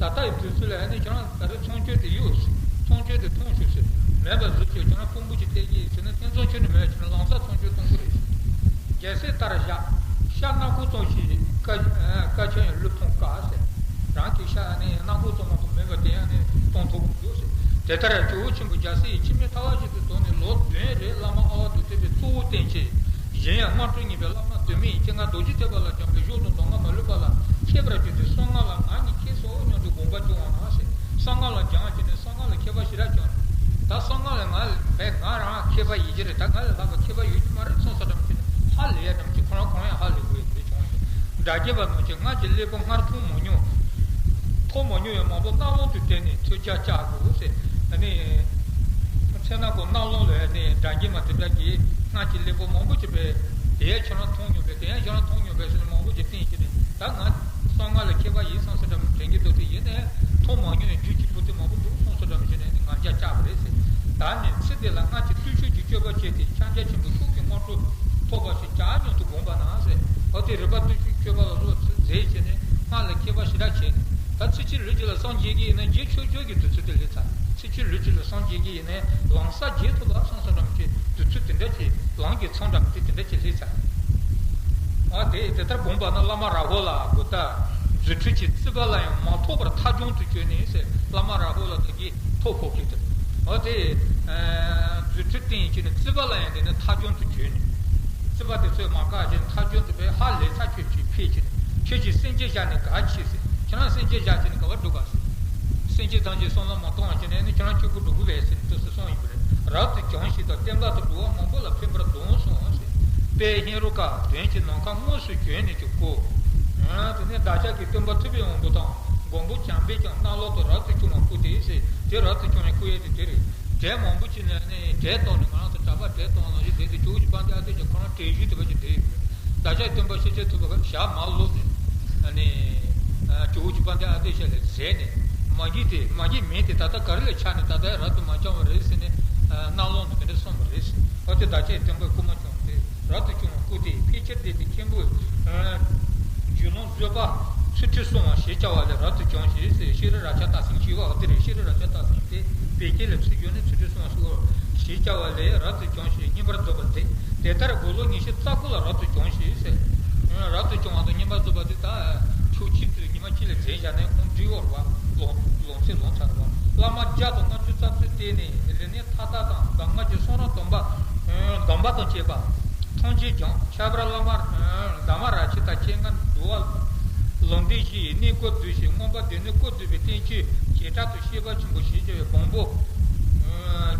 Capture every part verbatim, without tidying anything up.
ད་ལྟ་ཡི་དུས་ཚོད་ལ་ཨ་ནི་ཁྱེད་རང་ད་རེས་ཚོང་སྤྱོད་དེ་ཡོད་ཟེར། ཚོང་སྤྱོད་དེ་མཐོང་ཤོག་ཟེར། མེད་པ་བཟོ་ཆོག་ཁྱེད་རང་དཔོན་པོ་ཅིག་སྟེར་གྱི་ཡིན་ཟེར་ན་ཕན་ཚུན་ཁྱོད་ནི་མེད་ཁྱེད་རང་ལམ་སང་ཚོང་སྤྱོད་གཏོང་གི་རེད་ཟེར། རྒྱལ་སྲས་ལྟར་བཞག་ཤ་སྣ་ཁུག་ཙམ་ཞིག་དཀའ་དཀའ་ཆེན་ཡང་ལུས་ཐོངས་དཀའ་ཟེར། རང་གི་ཤ་ནི་སྣ་ཁུག་ཙམ་མ་གཏོགས་མེད་པ་དེ་ཡང་ནི་གཏོང་ཐུབ་ཀྱི་འདུག་ཟེར། དེ་ལྟར་ཇོ་བོ་ཆེན་པོ་རྒྱལ་སྲས་ཡིས་འཆི་མེད་ཐལ་བ་བཞིན་དུ་དོར་ནས་ལོ་བདུན་རེ་བླ་མ་ཨ་ཝ་དུ་སྟོན་པའི་གཙོ་བོ་བསྟེན་ཕྱིར། གཞན་ཡང་སྔར་འཁྲུངས་ཉེས་པའི་བླ་མ་དུ་མའི་སྤྱན་སྔར་རྡོ་རྗེ་ཐེག་པ་ལ་སྦྱངས་པའི་གཞུང་དང་མདོ་སྔགས་མ་ལུས་པ་ལ་མཁས་པར་གྱུར་ཏེ་གསང་སྔགས་ལ་ང་ཉིད་མཁས་སོ་སྙམ་དུ་དགོངས་པ་སྐྱོང་བ་ན་ཟེར། གསང་སྔགས་ལ་སྦྱངས་བྱས་ནས་གསང་སྔགས་ལ་མཁས་པ་ཞེ་དྲག་བྱུང་། ད་གསང་སྔགས་ལ་ང་བས་ང་རང་མཁས་པ་ཡིན་གྱི་རེད། ད་ང་ལས་ལྷག་པ་མཁས་པ་ཡོད་ཀྱི་མ་རེད་བསམ་ས་འདྲ་མི་ཅིག་ནས་ཧ་ལས་ཡ་འདྲ་མི་ཅིག་ཁོ་རང་ཁོ་རང་ཡང་ཧ་ལས་དགོས་ཡ་དེ་བྱུང་ཡོད། སྒྲ་བརྒྱད་པ་རྣམས་ཀྱིས་སྔར་གྱི་སླེ་པོ་སྔར་མཐོང་མ་མྱོང་། མཐོང་མ་མྱོང་བའི་མང་པོ་རྣ་ལོང་དུ་བསྟན་ནས་ཐོས་རྒྱ་བཅག་དགོས་ཟེར། ཨ་ནི། ཚེ་ན་ཁོ་རྣ་ལོང་ལ་ནི་སྒྲ་བརྒྱད་མ་དེ་འདྲ་གྱིས་སྔར་གྱི་སླེ་པོ་མང་པོ་ཅིག་པས་དེ་ཡང་ཁྱེད་རང་མཐོང་མྱོང་པས་དེ་ཡང་ཁྱེད་རང་མཐོང་མྱོང་པས་ཟེར་ནས་མང་པོ་ཅིག་བསྟན་བྱས་ནས་ད་ང་གསང་སྔགས་ལ་མཁས་པ་ཡིན་བསམ་ས་འདྲ་མི་དྲན་གྱི་འདུག་དེ་ཡིན་ནའི་མཐོང་མ་མྱོང་བའི་རྒྱུད་ཀྱི་པོ་ཏི་མང་པོ་འདུག་བསམ་ས་འདྲ་མི་བྱས་ནས་ནི་ང་རྒྱལ་བཅག་པ་རེད་ཟེར། ད་ནི་ཚེ་འདི་ལ་སྔར་གྱི་བརྟུལ་ཞུགས་ཀྱི་སྤྱོད་པ་བྱས་ཏེ་ཕྱག་རྒྱ་ཆེན་པོའི་ཚོགས་ཀྱི་དངོས་གྲུབ་ཐོབ་པ་ཞིག་བྱ་སྙམ་དུ་དགོངས་པ་ན་ཟེར། འོ་དེ་རིག་པ་བརྟུལ་ཞུགས་སྤྱོད་པ་ལ་སོགས་མཛད་བྱས་ནས་སྔར་ལ་མཁས་པ་ཞེ་དྲག་བྱས་ནས་ད་ཚེ་ཕྱི་ལུས་ཅིག་ལ་སངས་རྒྱས་ཀྱི་ཡིན་ན་རྗེས་ཆོས་སྤྱོད་ཀྱི་དུས་ཚོད་དེ་སླེབས་ཚར། ཚེ་ཕྱི་ལུས་ཅིག་ལ་སངས་རྒྱས་ཀྱི་ཡིན་ནའི་ལམ་སང་རྗེས་ཐོབ་པ་སང་སང་འགྲམ་གྱི་དུས་ཚོད་དེ་འདྲ་ཅིག་ལམ་གྱི་མཚམས་འགྲམ་དེ་དེ་འདྲ་ཅིག་སླེབས་ཚར། ཨ་དེ་དེ་ལྟར་དགོངས་པ་ན་བླ་མ་རཱ་ཧུ་ལ་གུ་ཏ། རྫུ་འཕྲུལ་གྱིས་རྩིས་པ་ལ་ཡང་མ་ཐོགས་པར་ཐབས་སྦྱོང་དུ་བྱོན་ནས་ཟེར། བླ་མ་རཱ་ཧུ་ལ་དེ་གིས་ཐོབ་ཕོག་གི་དེ། ཨ་དེ་རྫུ་འཕྲུལ་བསྟན་བྱས་ནས་རྩིས་པ་ལ་ཡང་དེ་ནས་ཐབས་སྦྱོང་དུ་བྱོན་ནས། རྩིས་པ་དེ་ཚོས་མ་བཀག་ཅིང་ཐབས་སྦྱོང་དུ་བས་ཧ་ལས་ཚ་ཁྱོད་ཀྱིས་ཕེབས་ཕྱིར་ཁྱོད་ཀྱིས་སེམས་ཅན་བཞག་ནས་ག་ཕྱིར་ཟེར། ཁྱེད་རང་སེམས་ཅན་བཞག་ཕྱིར་ནས་ག་བར་འགྲོ་ག་ཟེར། སེམས་ཅན་ཐམས་ཅད་བསམ་བློ་མ་གཏོང་བ་བྱས་ནས་ནི་ཁྱེད་རང་ཆོས་སྐུ་འགྲོ་དགོས་པས་ཟེར་ནས་དུས་སུ་གསུངས་ཡིན་པ་རེད། རབ་ཏུ་བྱུང་ཞིག་དང་བསྟན་པ་དང་འགྲོ་བ་མང་པོ་ལ་ཕན་པར་གདོན་གསུངས་ཟེར། དཔལ་ཧེ་རུ་ཀ་གདོན་གྱི་ནམ་མཁའ་དངོས་སུ་བྱོན་ནས་ཀྱང་བསྐོར། དེ་ནས་བདག་ཅག་གི་སྟོན་པ་ཐུབ་པའི་དབང་པོ་དང་མགོན་པོ་བྱམས་པས་ཀྱང་གནམ་ལོ་དང་རབ་ཏུ་བྱུང་བ་བསྐོར་ཏེ་ཟེར། དེ་རབ་ཏུ་བྱུང་བའི་བསྐོར་ཡས་དེ་དེ་རེད། གྲལ་མང་པོ་ཅིག་ནས་ནི་གྲལ་གཏོང་ནས་ང་རང་ཚོ་གྲྭ་པ་གྲལ་གཏོང་ནང་བཞིན་བསྡད་དེ་ཇོ་བོ་རྗེ་དཔལ་ལྡན་ཨ་ཏི་ཤ་ཁོ་རང་གྲལ་བཞི་དེ་བ་ཅིག་བསྡད་ཡོད་རེད། བདག་ཅག་སྟོན་པ་ཤཱཀྱ་ཐུབ་པ་ཞག་མར་ལོག་ནས་ཨ་ནི་ཇོ་བོ་རྗེ་དཔལ་ལྡན་ཨ་ཏི་ཤ་ལ་གཟས་ནས་མ་གི་དེ་མ་གི་མེ་དེ་ད་ལྟ་ག་རེ་ལ་ཆགས་ནས་ད་ལྟ་ཡང་རབ་ཏུ་མ་བྱུང་བ་རེད་ཟེར་ནས་གནམ་ལོ་ནས་དེ་འདྲ་གསུངས་པ་རེད་ཟེར། ཨ་ཏི་བདག་ཅག་སྟོན་པ་སྐུ་མ་བྱུང་སྟེ། རབ་ཏུ་བྱུང་བ་བསྐོར་ཏེ་ཕལ་ཆེར་འདས་པའི་མཁན་པོས། རྒྱུད་ལུང་བཟོད་པ་ཚུལ་ཁྲིམས་སྲུང་བ་ཞེས་བྱ་བ་ལས་རབ་ཏུ་བྱུང་ཞེས་ཟེར། ཤྲཱི་ལ་རཀྵ་ཏ་སིང་ཞེས་པ་འོ་དེ་རེད། ཤྲཱི་ལ་རཀྵ་ཏ་སིང་དེ་བོད་སྐད་ལ་ཚུར་བསྒྱུར་ནས་ཚུལ་ཁྲིམས་སྲུང་བ་ཞེས་བྱ་བ་ལས་རབ་ཏུ་བྱུང་ཞེས་བསྙེན་པར་མཛད་པ་སྟེ། དེ་ལྟར་དགུང་ལོ་ཉི་ཤུ་རྩ་དགུ་ལ་རབ་ཏུ་བྱུང་ཞེས་ཟེར། རབ་ཏུ་བྱུང་བ་དང་བསྙེན་པར་མཛད་པ་དེ་ད་ཆུ་ཆིབས་དུས་ཉི་མ་གཅིག་ལ་མཛད་བཞག་ནས་ཁོང་འབྲི་བར་བ་ལོང་ལོང་ཚེ་ལོང་ཚར་བ། བླ་མ་བརྒྱ་དང་ལྔ་བཅུ་རྩ་གསུམ་བསྟེན་ནས་རིག་གནས་མཐའ་དག་དང་གདམས་ངག་གི་གསུང་རབ་སྡོམ་པ་སྡོམ་པ་དང་བཅས་པ་ཐམས་ཅད་ཀྱང་ཁྱད་པར་བླ་མ་དྷརྨ་རཀྵི་ཏ་སྤྱན་སྔར་འགྲོ་བ་ལུང་བསྟན་བཞི་ཡི་གནས་སྐུ་བསྡུས་ཤིང་མངོན་པ་སྡེ་སྣོད་སྐུ་བསྡུས་པའི་བསྟན་བཅོས་བྱེ་བྲག་ཏུ་བཤད་པ་ཆེན་པོ་ཞེས་བྱ་བའི་བམ་པོ་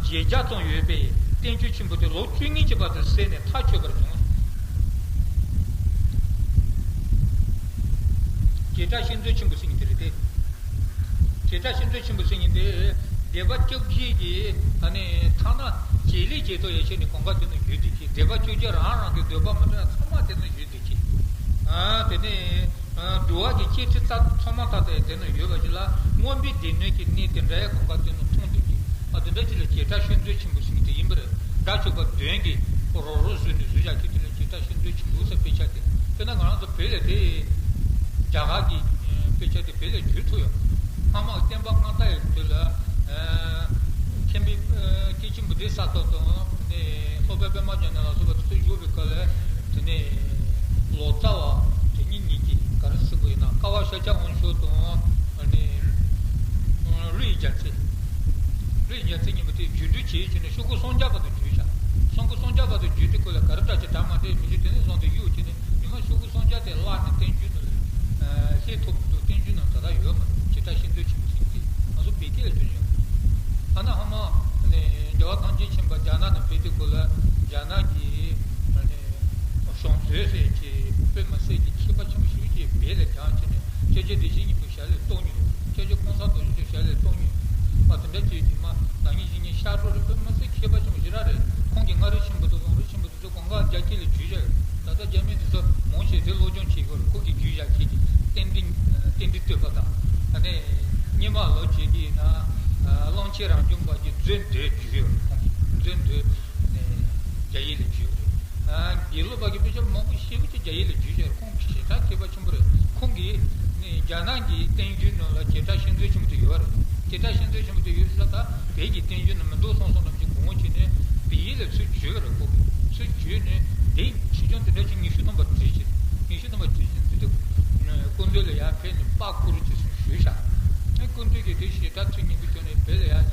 བརྒྱད་བརྒྱ་ཙམ་ཡོད་པས་བསྟན་བཅོས་ཆེན་པོ་དེ་ལོ་བཅུ་གཉིས་ཀྱི་བར་དུ་གསན་ནས་མཐར་ཆོད་པར་བྱུང་། བྱེ་བྲག་བཤད་མཛོད་ཆེན་པོ་ཟེར་མཁན་དེ་རེད་དེ། བྱེ་བྲག་བཤད་མཛོད་ཆེན་པོ་ཟེར་མཁན་དེ་སྡེ་པ་བཅུ་བཞི་གི་ཨ་ནི་ཐ་ན་བྱེད་ལས་བྱེད་ཐབས་ཡན་ཆད་ནས་གང་ག་དེ་ན་ཡོད་དེ་ཀྱི། སྡེ་པ་བཅུ་བཞི་རང་རང་གི་འདོད་པ་མི་འདྲ་ཚང་མ་དེ་ན་ཡོད་དེ་ཀྱི། ཨ་དེ་ནས་འགྲོ་བ་གི་སྐྱེ་ཁྲི་རྩ་ཚང་མ་ད་ལྟ་དེ་ན་ཡོད་པ་ཞིག་ལ་མངོན་པའི་སྡེ་སྣོད་ཀྱི་གནས་དེ་འདྲ་ཡང་གང་ག་དེ་ན་མཐོང་འདུག་ཀྱི། ཨ་དེ་འདྲ་ཅིག་ལ་བྱེ་བྲག་བཤད་མཛོད་ཆེན་པོ་ཟེར་མཁན་དེ་ཡིན་པ་རེད། སྒྲ་ཆོས་པ་བདུན་གྱིས་རོབ་རོབ་བཟོས་ནས་བཟོས་བཞག་ཀྱི་དེ་ལ་བྱེ་བྲག་བཤད་མཛོད་ཆེན་པོ་ཟེར་དཔེ་ཆ་དེ། དཔེར་ན་ང་རང་ཚོ་བོད་ལ་དེ་རྒྱ་གར་གྱི་དཔེ་ཆ་དེ་བོད་ལ་བསྒྱུར་ཐུབ་ཡོད། སྔ་མ་བསྟན་པ་སྔ་དར་ཡི་དུས་ལ་མཁན་པོའི་སྐྱེས་ཆེན་པོ་དེ་ས་ཐོབ་དང་ནས་སློབ་དཔོན་པདྨ་འབྱུང་གནས་ལ་སོགས་པ་དེ་ཚོ་བཞུགས་པའི་སྐབས་ལ་དེ་ནས་ལོ་ཙཱ་བ་དེ་གཉིས་གཉིས་ཀྱིས་ག་རེ་ཟེར་དགོས་ཡིན་ན། ཀ་བ་ཤཱཀྱ་དབང་ཕྱུག་དང་ནས་ཀླུ་ཡི་རྒྱལ་མཚན། ཀླུ་ཡི་རྒྱལ་མཚན་གཉིས་པོ་དེ་བརྒྱུད་སྤྲོད་བྱེད་བྱས་ནས་ཤོག་གུ་སུམ་བརྒྱ་བར་དུ་བརྒྱུད་བཞག་སོང་གུ་སུམ་བརྒྱ་བར་དུ་བརྒྱུད་དེ་ཁོ་ལ་ག་རེ་འདྲ་ཅིག་གྲ་མ་འགྲིག་མི་ཞིག་དེ་ནས་བཟུང་སྟེ་གཡུག་བྱས་ནས་ཉི་མ་ཤོག་གུ་སུམ་བརྒྱ་དེ་བརླག་ནས་བསྟན་བཅོས་ནང་ལ་ལྷད་ཐུབ་འདུག་བསྟན་བཅོས་ནང་ད་ལྟ་ཡོད་མ་རེད། བྱེ་བྲག་བཤད་མཛོད་ཆེན་པོ་ཟེར་གྱི་དེ་ང་ཚོ་བོད་སྐད་ལ་བསྒྱུར་ཡོད། ཐ་ན་ཧ་མ་ནས་རྒྱལ་བ་ཐམས་ཅད་མཁྱེན་པ་རྒྱ་ནག་ནས་ཕེབས་དུས་སྐབས་ལ་རྒྱ་ནག་གི་ནས་བྱང་མཛོད་ཟེར་གྱི་དཔེ་མི་སྲིད་ཀྱི་མཁས་པ་ཆེན་པོ་ཞིག་གིས་བོད་ལ་སྦྱངས་བྱས་ནས་སྐྱབས་རྗེ་བདེ་ཆེན་གཉིས་པོའི་ཞལ་ལས་བཏོན་མྱོང་། སྐྱབས་རྗེ་ཀོང་ས་རྡོ་རྗེ་གི་ཞལ་ལས་བཏོན་མྱོང་། ཨ་དེ་འདྲ་ཅིག་དེ་མ་ནག་ཉེས་ཞི་ཉེས་ཤར་འགྲོ་རེད། དཔེ་མི་སྲིད་མཁས་པ་ཆེན་པོ་ཞེ་དྲག་རེད། ཁོང་གི་མངའ་རིས་ཆེན་པོ་དང་ལུང་རིགས་ཆེན་པོ་དེ་ཚོ་གང་ག་རྒྱ་སྐད་ལ་བསྒྱུར་བཞག་ཡོད། ད་ལྟ་རྒྱ་མི་དེ་ཚོ་མང་ཆེ་དེ་སློབ་སྦྱོང་བྱེད་དགོས་རེད། ཁོང་གིས་བསྒྱུར་བཞག་ཁྱེད་ཀྱི་རྟེན་འབྲེལ་རྟེན་འབྲེལ་བསྟོད་པ་དང་ཨ་ནི་སྙེ་མ་ལོ་བྱེད་ཀྱི་ཡིན་ན་གླང་ཆེན་རང་བྱུང་པ་གི་མཛོད་འདོད་བསྒྱུར་ཡོད་རེད། ཁོང་གིས་མཛོད་འདོད་རྒྱ་ཡིག་ལ་བསྒྱུར་ཡོད་རེད། དགེ་ལུགས་པ་གི་དཔེ་ཆ་མང་པོ་ཞེ་པོ་ཅིག་རྒྱ་ཡིག་ལ་བསྒྱུར་བཞག་ཡོད་རེད། ཁོང་གི་ཞེ་དྲག་མཁས་པ་ཆེན་པོ་རེད། ཁོང་གིས་ རྒྱ་ནག་གི་བསྟན་བཅོས་ནང་ལ་བྱེ་བྲག་ཤིང་མཛོད་ཆེན་པོ་དེ་ཡོད་རེད། བྱེ་བྲག་ཤིང་མཛོད་ཆེན་པོ་དེ་ཡོད་ས་ད་བོད་ཀྱི་བསྟན་བཅོས་ནང་མི་འདུག་སོང་སོང་ནམ་གྱི་གོང་བུ་བྱས་ནས་བོད་ཡིག་ལ་ཚུར་བསྒྱུར་བ་རེད་གོ། ཚུར་བསྒྱུར་ནས་དེ་བྱེད་སྦྱོང་དེ་འདྲ་ཅིག་ཉི་ཤུ་ཐམ་པ་བྲིས་ཅིང་ཉི་ཤུ་ཐམ་པ་བྲིས་ཅིང་འཛིན་དུ་སྐུ་མདུན་ལ་ཡར་ཕེབས་ནས་པར་བསྐུར་ཅིག་ཞུས་བཞག་སྐུ་མདུན་གྱིས་དེ་ཞེ་དྲག་ཐུགས་མཉེས་པོ་བྱུང་ནས་བོད་ལ་ཡར་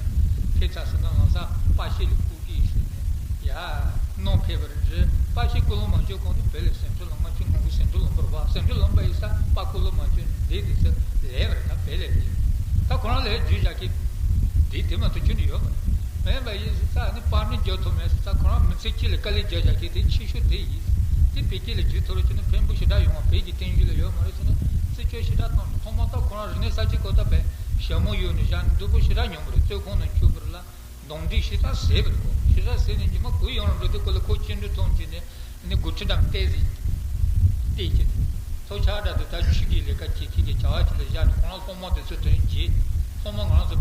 ཕེབས་ཚར་ཟིན་ན་ལམ་སང་པར་ཤེལ་ལ་བསྐུར་གྱི་ཡིན་ཟེར་ནས་ཡར་གནང་ཕེབས་པ་རེད། པར་ཤེལ་བསྐུར་ལོང་མ་བྱུང་གོང་ནས་བོད་ལ་ཟིན་བྲིས་ལམ་ང་ཚོའི་ངང་གི་ཟིན་བྲིས་ལམ་པ་རེད་བ། ཟིན་བྲིས་ལམ་པ་ཡིན་ས་པར་བསྐུར་ལོང་མ་བྱུང་ནས་འདི་དེ་ཚོ་ལས་པ་རེད། ད་བོད་ལ་ཡིན་ད་ཁོ་རང་ལས་བརྗོད་བཞག་གི་འདི་དེ་མ་གཏོགས་ཁྱོན་ནས་ཡོད་མ་རེད། མེད་པ་ཡིན་ས་ནི་པར་ནི་རྒྱག་ཐུབ་མེད་ས་ཁོ་རང་མི་ཚེ་གཅིག་ལ་དཀའ་ལས་རྒྱག་བཞག་གི་དེ་ཆེ་ཤོས་དེ་ཡིན། དེ་བོད་སྐད་ལ་བསྒྱུར་ཐུབ་རོགས་བྱས་ན་ཕན་པོ་ཞེ་དྲག་ཡོང་བ། བོད་ཀྱི་བསྟན་བཅོས་ལ་ཡོད་མ་རེད་ཟེར་ན་རྩད་གཅོད་ཞེ་དྲག་བཏང་ཐོག་མ་ད་ཁོ་རང་རིག་གནས་གསར་བརྗེ་སྐབས་ད་བས་ཞྭ་མོ་གཡོགས་ནས་བཞག་ནས་སྡུག་པོ་ཞེ་དྲག་མྱོང་བ་རེད། བཙོན་ཁང་ནང་བཅུག་པ་རེད་ལ། རྡུང་རྡེག་ཞེ་དྲག་བཟས་པ་རེད་གོ། ཞེ་དྲག་བཟས་ནས་ཉི་མ་དགུ་ཡོང་རུང་འགྲོ་དུས་སྐོར་ལ་ཁོ་ཅི་འདྲ་མཐོང་བྱས་ནས་ནི་སྒོ་ཁྲི་འགྲམ་བལྟས་ཟིན་བལྟས་ཀྱི་འདུག་ཐོབ་ཆག་འདྲ་དུ་ད་ཆུ་གི་ལས་ཀ་བྱེད་མཁན་གྱི་བྱ་བ་ཅིག་ལ་བཞག་ནས་ཁོང་རང་སློབ་མ་དེ་ཚོ་དོན་བརྗེད། སློབ་མ་ང་རང་ཚོ་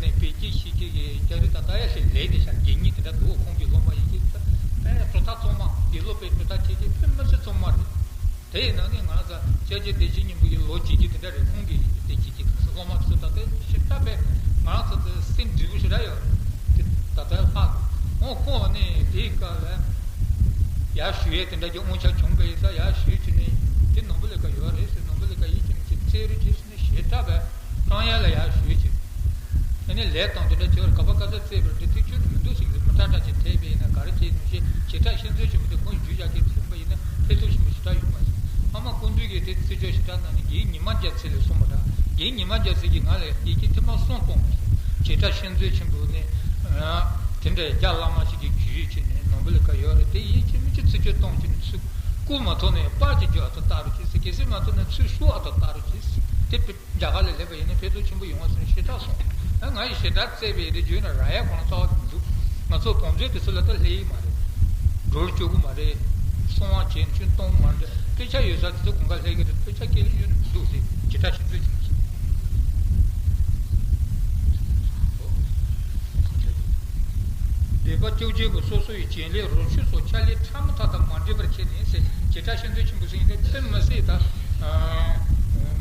ནི་བོད་སྐད་ཤེས་མཁན་གྱི་རྒྱ་རིགས་ད་ལྟ་ཡ་ཞིག་ལས་དེ་ཤར་དགེ་རྒན་དེ་འདྲ་འདུག་ཁོང་གི་སློབ་མ་ཡིན་གྱི་ད་ཨེ་གྲུབ་མཐའ་གཙང་མ་དགེ་སློབ་པའི་གྲུབ་མཐའ་ཁྱེད་ཀྱི་དཔེ་མི་སྲིད་གཙང་མ་རེད། དེ་ཡིན་ན་ནི་ང་རང་ཚོ་སྐྱབས་རྗེ་བདེ་ཆེན་སྙིང་པོ་ཡི་ལོ་བརྒྱད་ཅུ་དེ་འདྲ་རེད། ཁོང་གིས་དེ་བྱེད་ཀྱི་ག་ས་སློབ་མ་ཚོ་ད་ལྟ་ཞིབ་ཕྲ་བས་ང་རང་ཚོ་ཚོ་སེམས་འདུས་པོ་ཞེ་དྲག་ཡོད་རེད། དེ་ད་ལྟ་ལྷག་འོ་ཁོང་ནི་དེའི་སྐབས་ལ་ཡར་ཞུ་ཡས་དེ་འདྲ་གྱི་དབང་ཆ་བྱུང་པ་ཡིན་ས་ཡར་ཞུས་བྱས་ནས་དེ་ནོར་བུ་ལས་ཀ་ཡོད་རེད་ཟེར། ནོར་བུ་ལས་ཀ་ཡིད་ཀྱི་མི་ཚེ་རེ་བྱས་ཟིན་ནས་ཞེ་དྲག་པས་བཀྲམ་ཡས་ལ་ཡར་ཞུས་བྱས། ཨ་ནི་ལས་དང་དེ་འདྲ་བྱས་པར་ག་པ་ག་ས་བཙལ་བར་འདི་ཐེག་ཆོད་དུ་མི་འདུག་ཟེར་གྱི་མི་ཏྲ་ཏྲ་ཅིག་ཐེབས་པས་ན་ག་རེ་བྱས་ནུས་ཤེས་བྱེ་བྲག་ཤིང་མཛོད་ཆེན་མོ་དེ་ཁོང་བརྒྱུད་བཞག་གི་བྱུང་བ་ཡིན་ན་ཕན་ཐོགས་ཆེན་པོ་ཞེ་དྲག་ཡོང་བ་ཟེར། ཨ་མ་སྐུ་མདུན་གྱིས་དེ་རྩད་གཅོད་ཞེ་དྲག་གནང་ནས་རྒན་ཉི་མ་རྒྱལ་མཚན་ལ་གསུངས་པ་འདྲ། རྒན་ཉི་མ་རྒྱལ་མཚན་གྱིས་ང་ལ་ཡི་གེ་ཐེངས་མ་གསུམ་གཏོང་བ་ཟེར། བྱེ་བྲག་ཤིང་མཛོད་ཆེན་མོ་ནས་དེ་འདྲའི་རྒྱ་བླ་མ་ཞིག་གིས་བརྒྱུད་བྱས་ནས་ནོར་བུ་ལས་ཀ་ཡོད་རེད། དེ་ཡིན་གཅིག་མིན་གཅིག་རྩད་གཅོད་གཏོང་བྱས་ནས་ཚུར་བསྐུར་མ་ཐུབ་ན་པར་གྱི་རྒྱུ་ཨ་ཐོ་ལྟ་རུ་གྱིས་ཟེར། གལ་སྲིད་མ་ཐུབ་ན་ཚུར་ཤོག་ཨ་ཐོ་ལྟ་རུ་གྱིས་ཟེར། དེ་རྒྱ་གར་ལ་སླེབས་པ་ཡིན་ན་ཕན་ཐོགས་ཆེན་པོ་ཡོང་བ་ཟེར་ནས་ཞེ་དྲག་གསུངས། ཨ་ང་ཡིས་ཞེ་དྲག་བཙལ་བའི་དེ་བརྗོད་ན་རག་ཡ་ཁོ་རང་རྩ་བ་མི་འདུག་ང་ཚོ་བོད་མཛོད་དེ་ཚོ་ལ་ད་སླེབས་ཡི་མ་རེད། འགྲོ་རུ་བཅུག་གི་མ་རེད། གསང་བ་བྱས་ནས་ཁྱོན་གཏོང་གི་མ་རེད། དཔེ་ཆ་ཡོད་ས་དེ་ཚོ་གང་ག་སླེབས་ཀྱི་རེད། དཔེ་ཆ་སྐྱེལ་ལེ་ཡོད་ནི་མི་འདུག་ཟེར་ཇི་ལྟར་ཞིབ་འཚོལ་བྱེད་ཀྱི། སྡེ་པ་བཅོ་བརྒྱད་པོ་སོ་སོ་ཡི་བྱེད་ལས་རོགས་སྐྱོར་སོགས་ཕྱག་ལས་ཕྲ་མོ་མཐའ་དག་མ་འདྲེས་པར་ཁྱེར་ནས་ཟེར། བྱེ་བྲག་ཤིང་མཛོད་ཆེན་པོ་ཟེར་ཡིན་ཏེ་དཔེ་མི་སྲིད་ད།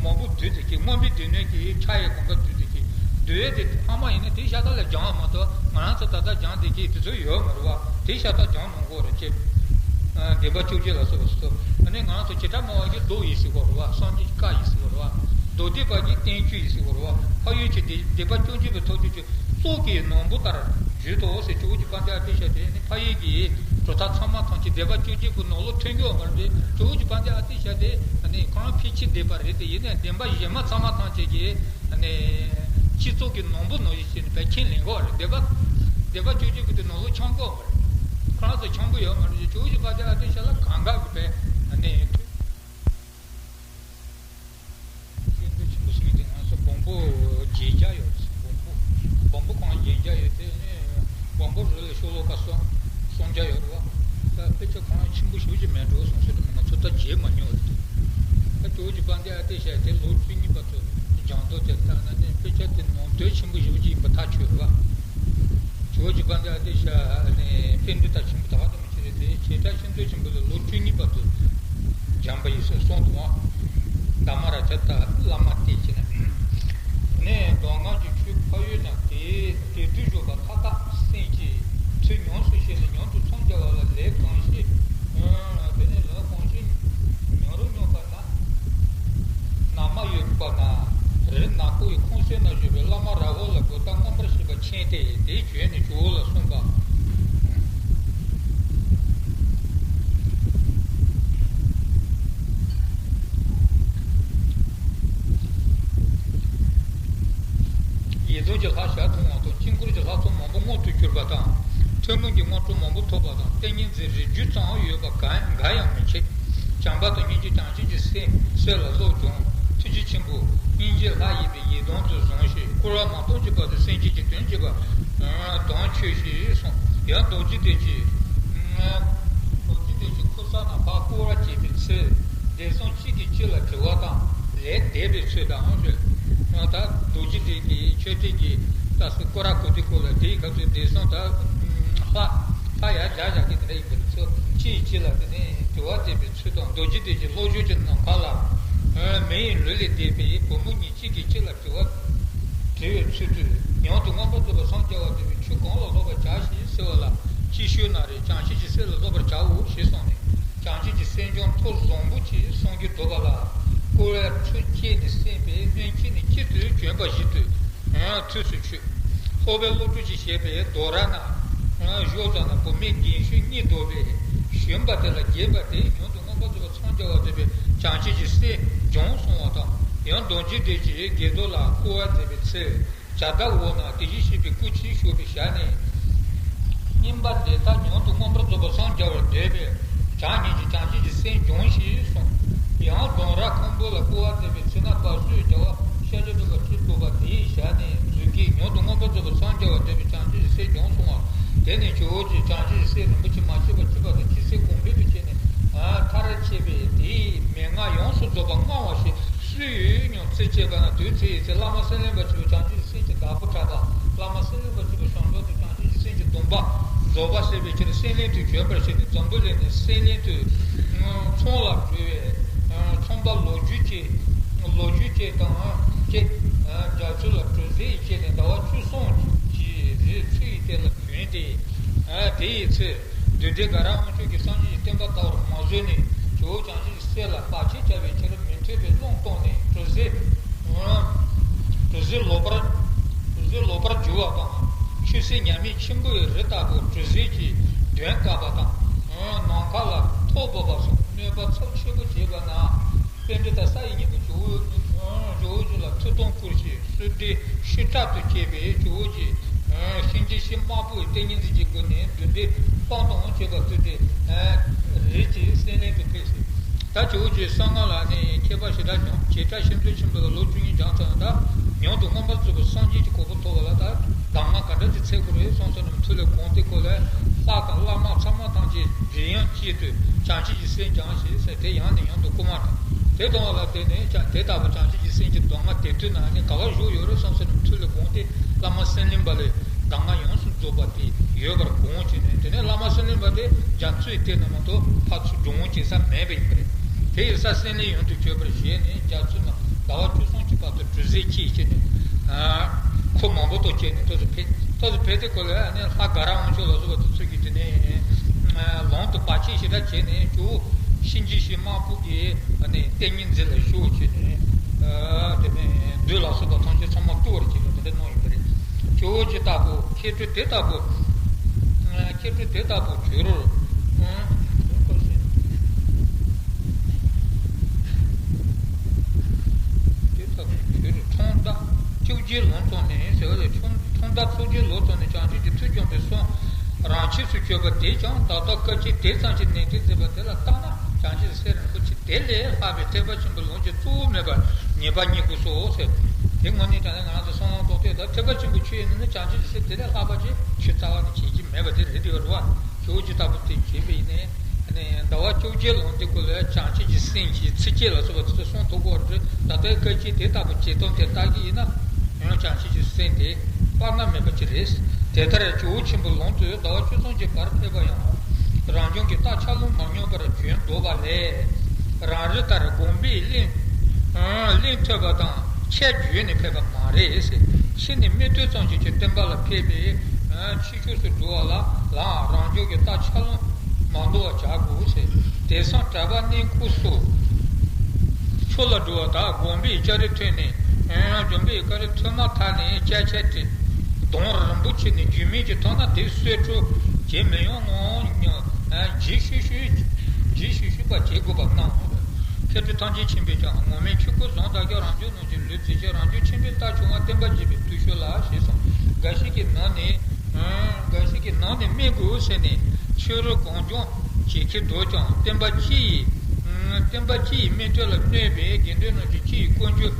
མང་པོ་བསྡུས་ཏེ་ཀྱི་མངོན་པའི་སྡེ་སྣོད་ཀྱི་ཕྱག་ཡི་གོང་ཁ་བསྡུས་ཏེ་ཀྱི་བསྡུ་ཡས་དེ་ཨ་མ་ཡིན་ན་དེ་ཤ་སྟག་ལ་སྦྱང་བ་མ་གཏོགས་ང་རང་ཚོ་ད་ལྟ་སྦྱང་བསྡད་ཀྱི་དེ་ཚོ་ཡོད་མ་རེད་བ། དེ་ཤ་སྟག་སྦྱང་གནང་དགོས་རེད་ཅེས། སྡེ་པ་བཅོ་བརྒྱད་ལ་སོགས་པ་སོ། ཨ་ནི་ང་རང་ཚོ་བྱེ་བྲག་སྨྲ་བ་གིས་མདོ་ཡིན་ཟེར་གོ་རེད་བ། སངས་རྒྱས་ཀྱི་བཀའ་ཡིན་ཟེར་གོ་རེད་བ། མདོ་སྡེ་པ་གིས་བསྟན་བཅོས་ཡིན་ཟེར་གོ་རེད་བ། འཕགས་ཡུལ་གྱི་སྡེ་སྡེ་པ་བཅོ་བརྒྱད་པའི་ཐོག་བཅོས་ཀྱི་ཙོག་གི་ནང་པོ་ལྟར་བརྗོད་དོ་ཟེར། ཇོ་བོ་རྗེ་དཔལ་ལྡན་ཨ་ཏི་ཤ་དེ་ནི་འཕགས་ཡུལ་གྱི་གྲུབ་མཐའ་ཚང་མ་ཐམས་ཅད་སྡེ་པ་བཅོ་བརྒྱད་པོ་ནང་ལོགས་ཐོན་རྒྱུ་མ་རེད། ཇོ་བོ་རྗེ་དཔལ་ལྡན་ཨ་ཏི་ཤ་དེ་ནི་ཁོ་རང་ཕལ་ཆེར་སྡེ་པ་རེད་དེ། ཡིན་ནའི་སྡེ་པ་གཞན་མ་ཚང་མ་ཐམས་ཅད་ཀྱིས་ནི་སྤྱི་ཚོགས་ཀྱི་ནང་པོ་ནང་བཞིན་བྱས་ནས་བས་ཁས་ལེན་གོ་རེད། སྡེ་པ་སྡེ་པ་བཅོ་བརྒྱད་པོ་དེ་ནང་ལོགས་འཆམ་གོ་མ་རེད། ཁོ་རང་ཚོ་འཆམ་གི་ཡོད་མ་རེད། ཇོ་བོ་རྗེ་དཔལ་ལྡན་ཨ་ཏི་ཤ་ལ་གང་ག་གི་བས་ནི། ཤིང་མཛོད་ཆེན་པོ་ཟེར་མཁན་དེ་ང་ཚོ་སྦོམ་པོ་བརྒྱད་བརྒྱ་ཡོད་ཟེར། སྦོམ་པོ་སྦོམ་པོ་གང་བརྒྱད་བརྒྱ་ཡོད་དེ་ནི་སྦོམ་པོ་རུ་ལ་ཤོ་ལོ་ཀ་སོ་སུམ་བརྒྱ་ཡོད་རེད་བ། ད་དཔེ་ཆ་གང་ཆེན་པོ་ཞེ་པོ་ཅིག་མེད་འགྲོ་སོང་ཟེར་དུས་ང་ཚོ་ད་བརྗེད་མ་མྱོང་བ་རེད། ད་ཇོ་བོ་རྗེ་དཔལ་ལྡན་ཨ་ཏི་ཤ་དེ་ལོ་བཅུ་གཉིས་པ་ཚོ་སྦྱང་དོ་དེ་ལྟར་ན་ནི་དཔེ་ཆ་དེ་ནང་དོན་ཆེན་པོ་ཞེ་པོ་ཅིག་ཡིན་པ་ཐག་ཆོད་རེད་བ། ཇོ་བོ་རྗེ་དཔལ་ལྡན་ཨ་ཏི་ཤ་ནི་དཔེ་འདི་ལྟར་ཆེན་པོ་ད་ག་དུ་ཅི་རེད་དེ། བྱེ་བྲག་ཤིང་མཛོད་ཆེན་པོ་ལ་ལོ་བཅུ་གཉིས་བར་དུ་སྦྱངས་པ་ཡིན་ཟེར་གསུངས་འདུག་ཨང་། དྷརྨ་རཱ་ཛ་ད་བླ་མ་བསྟེན་བྱས་ནས། ནས་མདོ་སྔགས་ཀྱི་ཆོས་འཕགས་ཡུལ་ན་དེ་དེ་དུས་བཞུགས་པ་མཐའ་དག་སེམས་ཀྱི་ཚུལ་ཉམས་སུ་བཞེས་ནས་ཉམས་སུ་མཚམས་སྦྱར་བ་ལ་ལས་གང་ཞིག་དེ་ནས་ལས་གང་ཞིག་མྱོང་རུང་མྱོང་བ་ན། ན་མ་ཡོད་པ་ན་རི་ནག་པོ་ཡི་ཁོང་གསེང་ན་བཞུགས་པའི་བླ་མ་རཱ་ཧུ་ལ་གོ་བརྡ་མངོན་པར་ཤེས་པ་མཁྱེན་ཏེ་དེ་བྱོན་ནས་ཇོ་བོ་ལ་གསུངས་པ། ཡེ་དོ་ཅན་ལྷ་ཞལ་མཐོང་བ་དང་དཀྱིལ་འཁོར་གྱི་ལྷ་ཚོགས་མང་པོ་མངོན་དུ་གྱུར་པ་དང་། ཐུན་མོང་གི་དངོས་གྲུབ་མང་པོ་ཐོབ་པ་དང་། ཏིང་ངེ་འཛིན་རིགས་རྒྱུད་ཙམ་ཡོད་པ་འགའ་འགའ་ཡང་མི་མཆིས། བྱམས་པ་དང་སྙིང་རྗེ་བྱང་ཆུབ་ཀྱི་སེམས་སྲོད་ལ་བློ་སྦྱོང་། ཐུགས་རྗེ་ཆེན་པོ་སྙིང་རྗེ་ལྷ་ཡིན་པའི་ཡི་དམ་དུ་བཟུང་ཞིང་། བསྐུལ་བ་མ་བཏང་གི་བར་དུ་སེམས་ཅན་གྱི་དོན་བྱེད་པ་དམ་ཆོས་ཤིག་གསུངས། ཡང་རྡོ་རྗེ་གདན་གྱི་རྡོ་རྗེ་གདན་གྱི་ཁུ་ས་ན་ཕར་བསྐོར་བ་བྱེད་པའི་ཚེ། གདན་བཟང་གཅིག་གིས་གཅིག་ལ་དྲི་བ་དང་ལན་འདེབས་པའི་ཚུལ་དང་ཞེས། ད་རྡོ་རྗེ་གདན་གྱི་མཆོད་རྟེན་གྱི་ད་སྐོར་ར་གོ་དུས་སྐོར་ལ་དེའི་སྐབས་སུ་གདན་བཟང་ད་ལྷ་ལྷ་ཡར་བཞག་བཞག་གི་དེ་འདྲ་ཡིན་པའི་ཚུལ་གཅིག་གིས་གཅིག་ལ་དེ་ནས་དྲི་བ་འདེབས་པའི་ཚུལ་དང་། རྡོ་རྗེ་གདན་གྱི་ལྷོ་ཕྱོགས་ཀྱི་ནམ་མཁའ་ལ་ མི་ཡི་ལུས་ལས་འདས་པའི་བུ་མོ་གཉིས་གཅིག་གིས་གཅིག་ལ་དྲི་བ་དྲི་བའི་ཚུལ་དུ། མྱུར་དུ་མངོན་པར་རྫོགས་པར་སངས་རྒྱ་བར་འདོད་པས་ཆོས་གང་ལ་སློབ་པར་བྱ་ཞེས་ཟེར་བ་ལ་ཅི་ཞུ་ན་རེ། བྱང་ཆུབ་ཀྱི་སེམས་ལ་སློབ་པར་བྱའོ་ཞེས་གསུངས་ནས། བྱང་ཆུབ་ཀྱི་སེམས་ཀྱང་ཐོ་བཟང་པོ་ཅིག་གསུང་གི་འདུག་པ་ལ། བསྐོར་བའི་ཁྲུས་བསྐྱེད་ནས་སེམས་པའི་སྨོན་བསྐྱེད་ནས་གཅིག་ཏུ་བྱོན་པ་བཞིན་དུ། ཐུགས་སུ་ཆུད། སློབ་པའི་སློབ་ཕྲུག་ཅིག་བྱས་པའི་རྡོ་ར་ན། ཞོགས་ཙམ་ན་བུད་མེད་རྒན་གཞོན་གཉིས་འདུག་པས། ཞོན་པ་དེ་ལ་དགྱེས་པ་དེས་མྱུར་དུ་མངོན་པར་རྫོགས་པར་སངས་རྒྱ་བར་འདོད་པའི་བྱང་ཆུབ་ཀྱི་སེམས་འབྱུང་གསུང་བ་དང་། ཡང་མདོ་རྒྱུད་སྡེ་གྱི་དགེ་རྡོར་ལ་བསྐོར་བ་མཛད་པའི་ཚེ། བྱ་དགའ་འོག་ན་དེ་བཞིན་གཤེགས་པའི་སྐུ་ཅིག་བཞུགས་པའི་ཞལ་ནས། སྙིམ་པ་འདི་དག་མྱུར་དུ་མངོན་པར་རྫོགས་པར་སངས་རྒྱ་བར་འདོད་པའི་བྱང་ཉིད་ཀྱི་བྱང་ཆུབ་ཀྱི་སེམས་འབྱུང་ཞེས་གསུངས། ཡང་ལྡོང་ར་ཁང་བུ་ལ་བསྐོར་བ་མཛད་པའི་ཚེ་ན་བ་སོའི་རྒྱལ་བ་ཤཱཀྱ་ཐུབ་པ་ཅིག་འདུག་པ་དེའི་ཞལ་ནས་མཛོད་ཀྱིས་མྱུར་དུ་མངོན་པར་རྫོགས་པར་སངས་རྒྱ་བར་འདོད་པའི་བྱང་ཆུབ་ཀྱི་སེམས་འབྱུང་གསུང་བ། དེ་ནས་ཇོ་བོ་རྗེས་བྱང་ཆུབ་ཀྱི་སེམས་རིན་པོ་ཆེ་མ་སྐྱེས་པ་སྐྱེས་པ་དང་ཇི་སྲིད་གོང་འཕེལ་དུ་སྐྱེས་ནས་མཐར་ཕྱིན་པས། དེའི་མན་ངག་ཡོངས་སུ་རྫོགས་པ་མངའ་བ་ཞིག་སུ་ཡོད་སྙམ་ཚིག་བཅད་པ་ན། དུས་ཚོད་ཡི་ཚེ་བླ་མ་སེང་བློན་པ་ཆེན་པོ་བྱང་ཆུབ་སེམས་ཀྱི་བདག་པོ་གྲགས་པ། བླ་མ་སེང་བློན་པ་ཆེན་པོ་བྱང་ཆུབ་ཀྱི་སེམས་ཀྱི་སྡོམ་པ་རྫོགས་པ་ཟེར་བའི་ཕྱིར་སེང་བློན་དུ་བྱོན་པར་བྱས་ནས། འཛམ་བུ་གླིང་ནས་སེང་བློན་དུ་ཚོང་ལ་འགྲོ་བའི་ཚོང་པ་ལོ་རྒྱུས་ཀྱི་ལོ་རྒྱུས་ཅན་དང་བཅས། རྒྱ་མཚོ་ལ་གྲུ་གཟིངས་བྱས་ནས་ཟླ་བ་བཅུ་གསུམ་གྱི་རི་ཚུ་ཡི་སྟེང་ལ་བྱོན་ཏེ། དེ་ཡི་ཚེ། བདུད་སྡེ་དགའ་རབ་དབང་ཕྱུག་གིས་སངས་རྒྱས་ཀྱི་བསྟན་པ་དར་བར་མ་བཟོད་ནས། ཇོ་བོ་བྱང་ཆུབ་ཀྱི་སྲས་ལ་བར་ཆད་བྱ་བའི་ཕྱིར་མི་མཐུན་པའི་རླུང་བཏང་ནས་གྲུ་གཟིངས། གྲུ་གཟིངས་ལོག་པར། གྲུ་གཟིངས་ལོག་པར་གྱུར་བ་དང་། ཆུ་སྲིན་ཉ་མིག་ཆེན་པོའི་རི་ལྟ་བུ་གྲུ་གཟིངས་ཀྱི་གདོན་བཀབ་པ་དང་། ནམ་མཁའ་ལ་ཐོག་བབས་པ་སོགས་གནོད་པ་ཚབས་ཆེན་པོ་བྱས་པ་ན། པཎྜི་ཏ་ས་ཡི་སྙིང་པོ་ཇོ་བོ། ཇོ་བོ་རྗེ་ལ་ཐུགས་དམ་བསྐུལ་ཞིང་གསོལ་འདེབས་ཤིང་སྲབ་ཏུ་བཅས་པས་ཇོ་བོ་རྗེ་གཤིན་རྗེ་གཤེད་དམར་པོའི་ཏིང་ངེ་འཛིན་གྱི་སྒོ་ནས་བདུད་སྡེ་དཔང་དང་བཅས་པ་བཏུལ་ཏེ། རིགས་ཀྱི་སེང་བློན་དུ་ཕེབས་ཤིང་། ད་ཇོ་བོ་རྗེ་གསང་སྔགས་ལ་ནི་མཁས་པ་ཞེ་དྲག་བྱུང་། བྱེ་བྲག་ཤིན་ཏུ་ཆེན་པོ་ལ་ལོ་བཅུ་གཉིས་སྦྱངས་ཚར་ན། ད་མྱུར་དུ་མངོན་པར་རྫོགས་པའི་སངས་རྒྱས་ཀྱི་གོ་འཕང་ཐོབ་པ་ལ་ད་གདམས་ངག་ག་འདྲ་ཅིག་འཚལ་དགོས་རེད་བསམ་སོང་ནས། ཐུགས་ལས་དགོངས་ཏེ་ཁོ་ལ་ལྷ་དང་བླ་མ་ཚང་མ་ཐམས་ཅད་མགྲིན་དབྱངས་གཅིག་ཏུ་བྱང་ཆུབ་ཀྱི་སེམས་སྦྱངས་ཞེས་ཟེར། དེ་ཡང་ནས་ཡང་དུ་བསྐུལ་མ་དང་། དེ་གཏོང་བ་ལ་བརྟེན་ནས་ཀྱང་དེ་ལྟ་བུ་བྱང་ཆུབ་ཀྱི་སེམས་ཀྱི་གདམས་ངག་དེ་དུས་ན་ནི་ག་བར་བཞུགས་ཡོད་རེད་བསམ་སོང་ནས། ཐུགས་ལས་དགོངས་ཏེ་བླ་མ་སེང་བློན་པ་ལས་གདམས་ངག་ཡོངས་སུ་རྫོགས་པ་དེ་ཡོད་པར་དགོངས་བྱས་ནས། དེ་ནས་བླ་མ་སེང་བློན་པ་དེ་རྒྱ་མཚོའི་སྟེང་ན་མ་གཏོགས་ཕར་ཚུར་འགྲོ་འོང་བྱེད་ས་མེད་པ་ཡིན་པ་རེད། དེ་ཡི་ས་སེང་བློན་ཡུལ་དུ་གྱུར་པར་བཞེད་ནས། རྒྱ་མཚོ་ན་ཟླ་བ་བཅུ་གསུམ་གྱི་བར་དུ་གྲུ་གཟིངས་བཅས་བྱས་ནས། ཨ། འཁོར་མང་པོ་དང་བཅས་ནས་ཏོག་ཙམ་ཕེབས། ཏོག་ཙམ་ཕེབས་དུས་སྐབས་ལ་ནི་ལྷ་དགའ་རབ་དབང་ཕྱུག་ལ་སོགས་པ་དེ་ཚོ་གིས་དེ་ནས་ལམ་དུ་བར་ཆད་ཞེ་དྲག་བྱས་ནས། ཇོ་བོ་གཤིན་རྗེ་གཤེད་དམར་པོ་གི་ཏིང་ངེ་འཛིན་ལ་ཞུགས་བྱས་ནས། དེ་ནས་བདུད་ལ་སོགས་པ་ཐམས་ཅད་ཚང་མ་བཏུལ་བར་བྱེད་པ་དེ་འདྲ་གནང་ཡོད་པ་རེད། ཇོ་བོ་རྗེ་ལྟ་བུ་མཁས་གྲུབ་དེ་ལྟ་བུ། མཁས་གྲུབ་དེ་ལྟ་བུ་གྱུར། དེ་ལྟ་བུ་གྱུར། འཁྲུངས་ཟླ་བཅོ་བརྒྱད་ལོ་ཙམ་ནས་ཟེར་བ་ལས། འཁྲུངས་འཁྲུངས་ཟླ་བཅོ་བརྒྱད་ལོ་ཙམ་ནས་བྱང་ཆུབ་ཀྱི་མཐུས་བསྐྱངས་པའི་གསུང་རང་ཆས་སུ་གྱུར་པ་དེས་ཀྱང་ད་ལྟ་སྐད་ཅིག་དེ་ཙམ་གྱིས་ནན་ཏན་མཛད་པ་དེ་ལ་བརྟགས་ན། བྱང་ཆུབ་སེམས་རིན་པོ་ཆེ་དེ་ལས་ལྷག་པའི་ཐེག་པ་ཆེན་པོའི་ལམ་གྱི་གཙོ་བོ་མེད་པར་ངེས་པ་རྙེད་དགོས་སོ་ཟེར། དེ་དངོས་གནས་དྲང་གནས་ང་རང་ཚོ་བསམ་བློ་གཏོང་དུས། ད་ཐེག་པ་ཆེན་པོའི་ཆོས་ཡིན་ན་ནི་བྱང་ཆུབ་ཀྱི་སེམས་དེ་ལས་ལྷག་པ་ཅིག་ཆོས་རྩ་བ་ནས་བྱེད་ཀྱི་མེད་པ་དེ་རེད་དེ་རེད་བ། ཇོ་བོ་རྗེ་ལྟ་བུ་དེ་བྱས་པ་ཡིན་ནའི། ཟླ་བ་བཅོ་བརྒྱད་ལོན་དེ་ཀུན་ལ་བྱང་ཆུབ་ཀྱི་སེམས་ཀྱི་ཚིགས་བཅད་ལ་སོགས་པ་དེ་ཚོ་གསུང་ཐུབ་ཀྱི་ཡོད་རེད། ད་ལྟའི་སྐད་ཅིག་དེ་ལྟ་བུ་བྱེད་སྟངས་དེ་ལྟ་གི་ཡིན་ན། ཡང་བྱང་ཆུབ་ཀྱི་སེམས་དེ་དཔག་ན་མེད་པ་ཅིག་རེད། དེ་ལྟར་ཇོ་བོ་ཆེན་པོའི་ལམ་དུ་ཟླ་བ་བཅུ་གསུམ་གྱི་བར་ཕེབས་པ་ཡང་། རང་བྱུང་གི་རྟ་ཕྱག་རླུང་མ་སྙོམས་པར་བྱོན་འདུག་པ་ལས། རང་རིགས་ལྟར་དགོངས་པས་གླེང་གླེང་ཐོས་པ་དང་ཆས་བརྒྱུད་ནས་ཕེབས་པ་མ་རེད། ཕྱི་ནས་མིག་ལྟོས་ཙམ་གྱིས་ཀྱང་བསྟན་པ་ལ་ཕན་པའི་ཕྱི་ཕྱོགས་སུ་འགྲོ་བ་ལ་ལའང་རང་བྱུང་གི་རྟ་ཕྱག་རླུང་མ་འདོར་བར་བྱ་དགོས། དེང་སང་གྲྭ་པ་གནས་སྐོར་སོགས་ཕྱོགས་ལ་འགྲོ་བ་དག་དགོངས་པའི་ལྕགས་རི་ཐོན་ནས། དགོངས་པའི་ལྕགས་རི་ཐོན་མ་ཐག་ནས་ལྕགས་ཆས་དེ་གདོང་རིང་པོ་ཕྱེ་ནས་རྒྱུས་མེད་ཀྱི་ཐོག་ན་དེ་གསོད་གྲོགས་བྱེད་མི་ཡོང་ངོ་། ཇི་ཞུ་ཞུ་ཇི་ཞུ་ཞུ་པ་བྱེད་དགོས་པ་གནང་། མཁས་གྲུབ་ཐམས་ཅད་མཁྱེན་པས་ཀྱང་། ངོ་མའི་ཆོས་སྐུ་བཟང་དག་ཀྱང་། རང་བྱུང་ནང་གི་ལུས་རྫས་ཀྱི། རང་བྱུང་ཆེན་པོའི་རྟ་ཆུང་བ། བསྟན་པ་རྒྱས་པའི་བརྟུལ་ཞུགས་ལ་ཞེས་གསུངས། འགའ་ཞིག་གིས་ནང་ནས། འགའ་ཞིག་གིས་ནང་ནས་སྨན་དགོས་ཟེར་ནས་ཕྱི་རོལ་གང་བྱུང་བྱེད་མཁས་འདུག་ཀྱང་། བསྟན་པ་སྤྱི་ཡི། བསྟན་པ་སྤྱི་ཡི་སྨན་དོན་ལ་གནོད་པའི་དགེ་འདུན་རྣམས་ཀྱིས་སྤྱི་ཡི་བཀོད་འཇུག་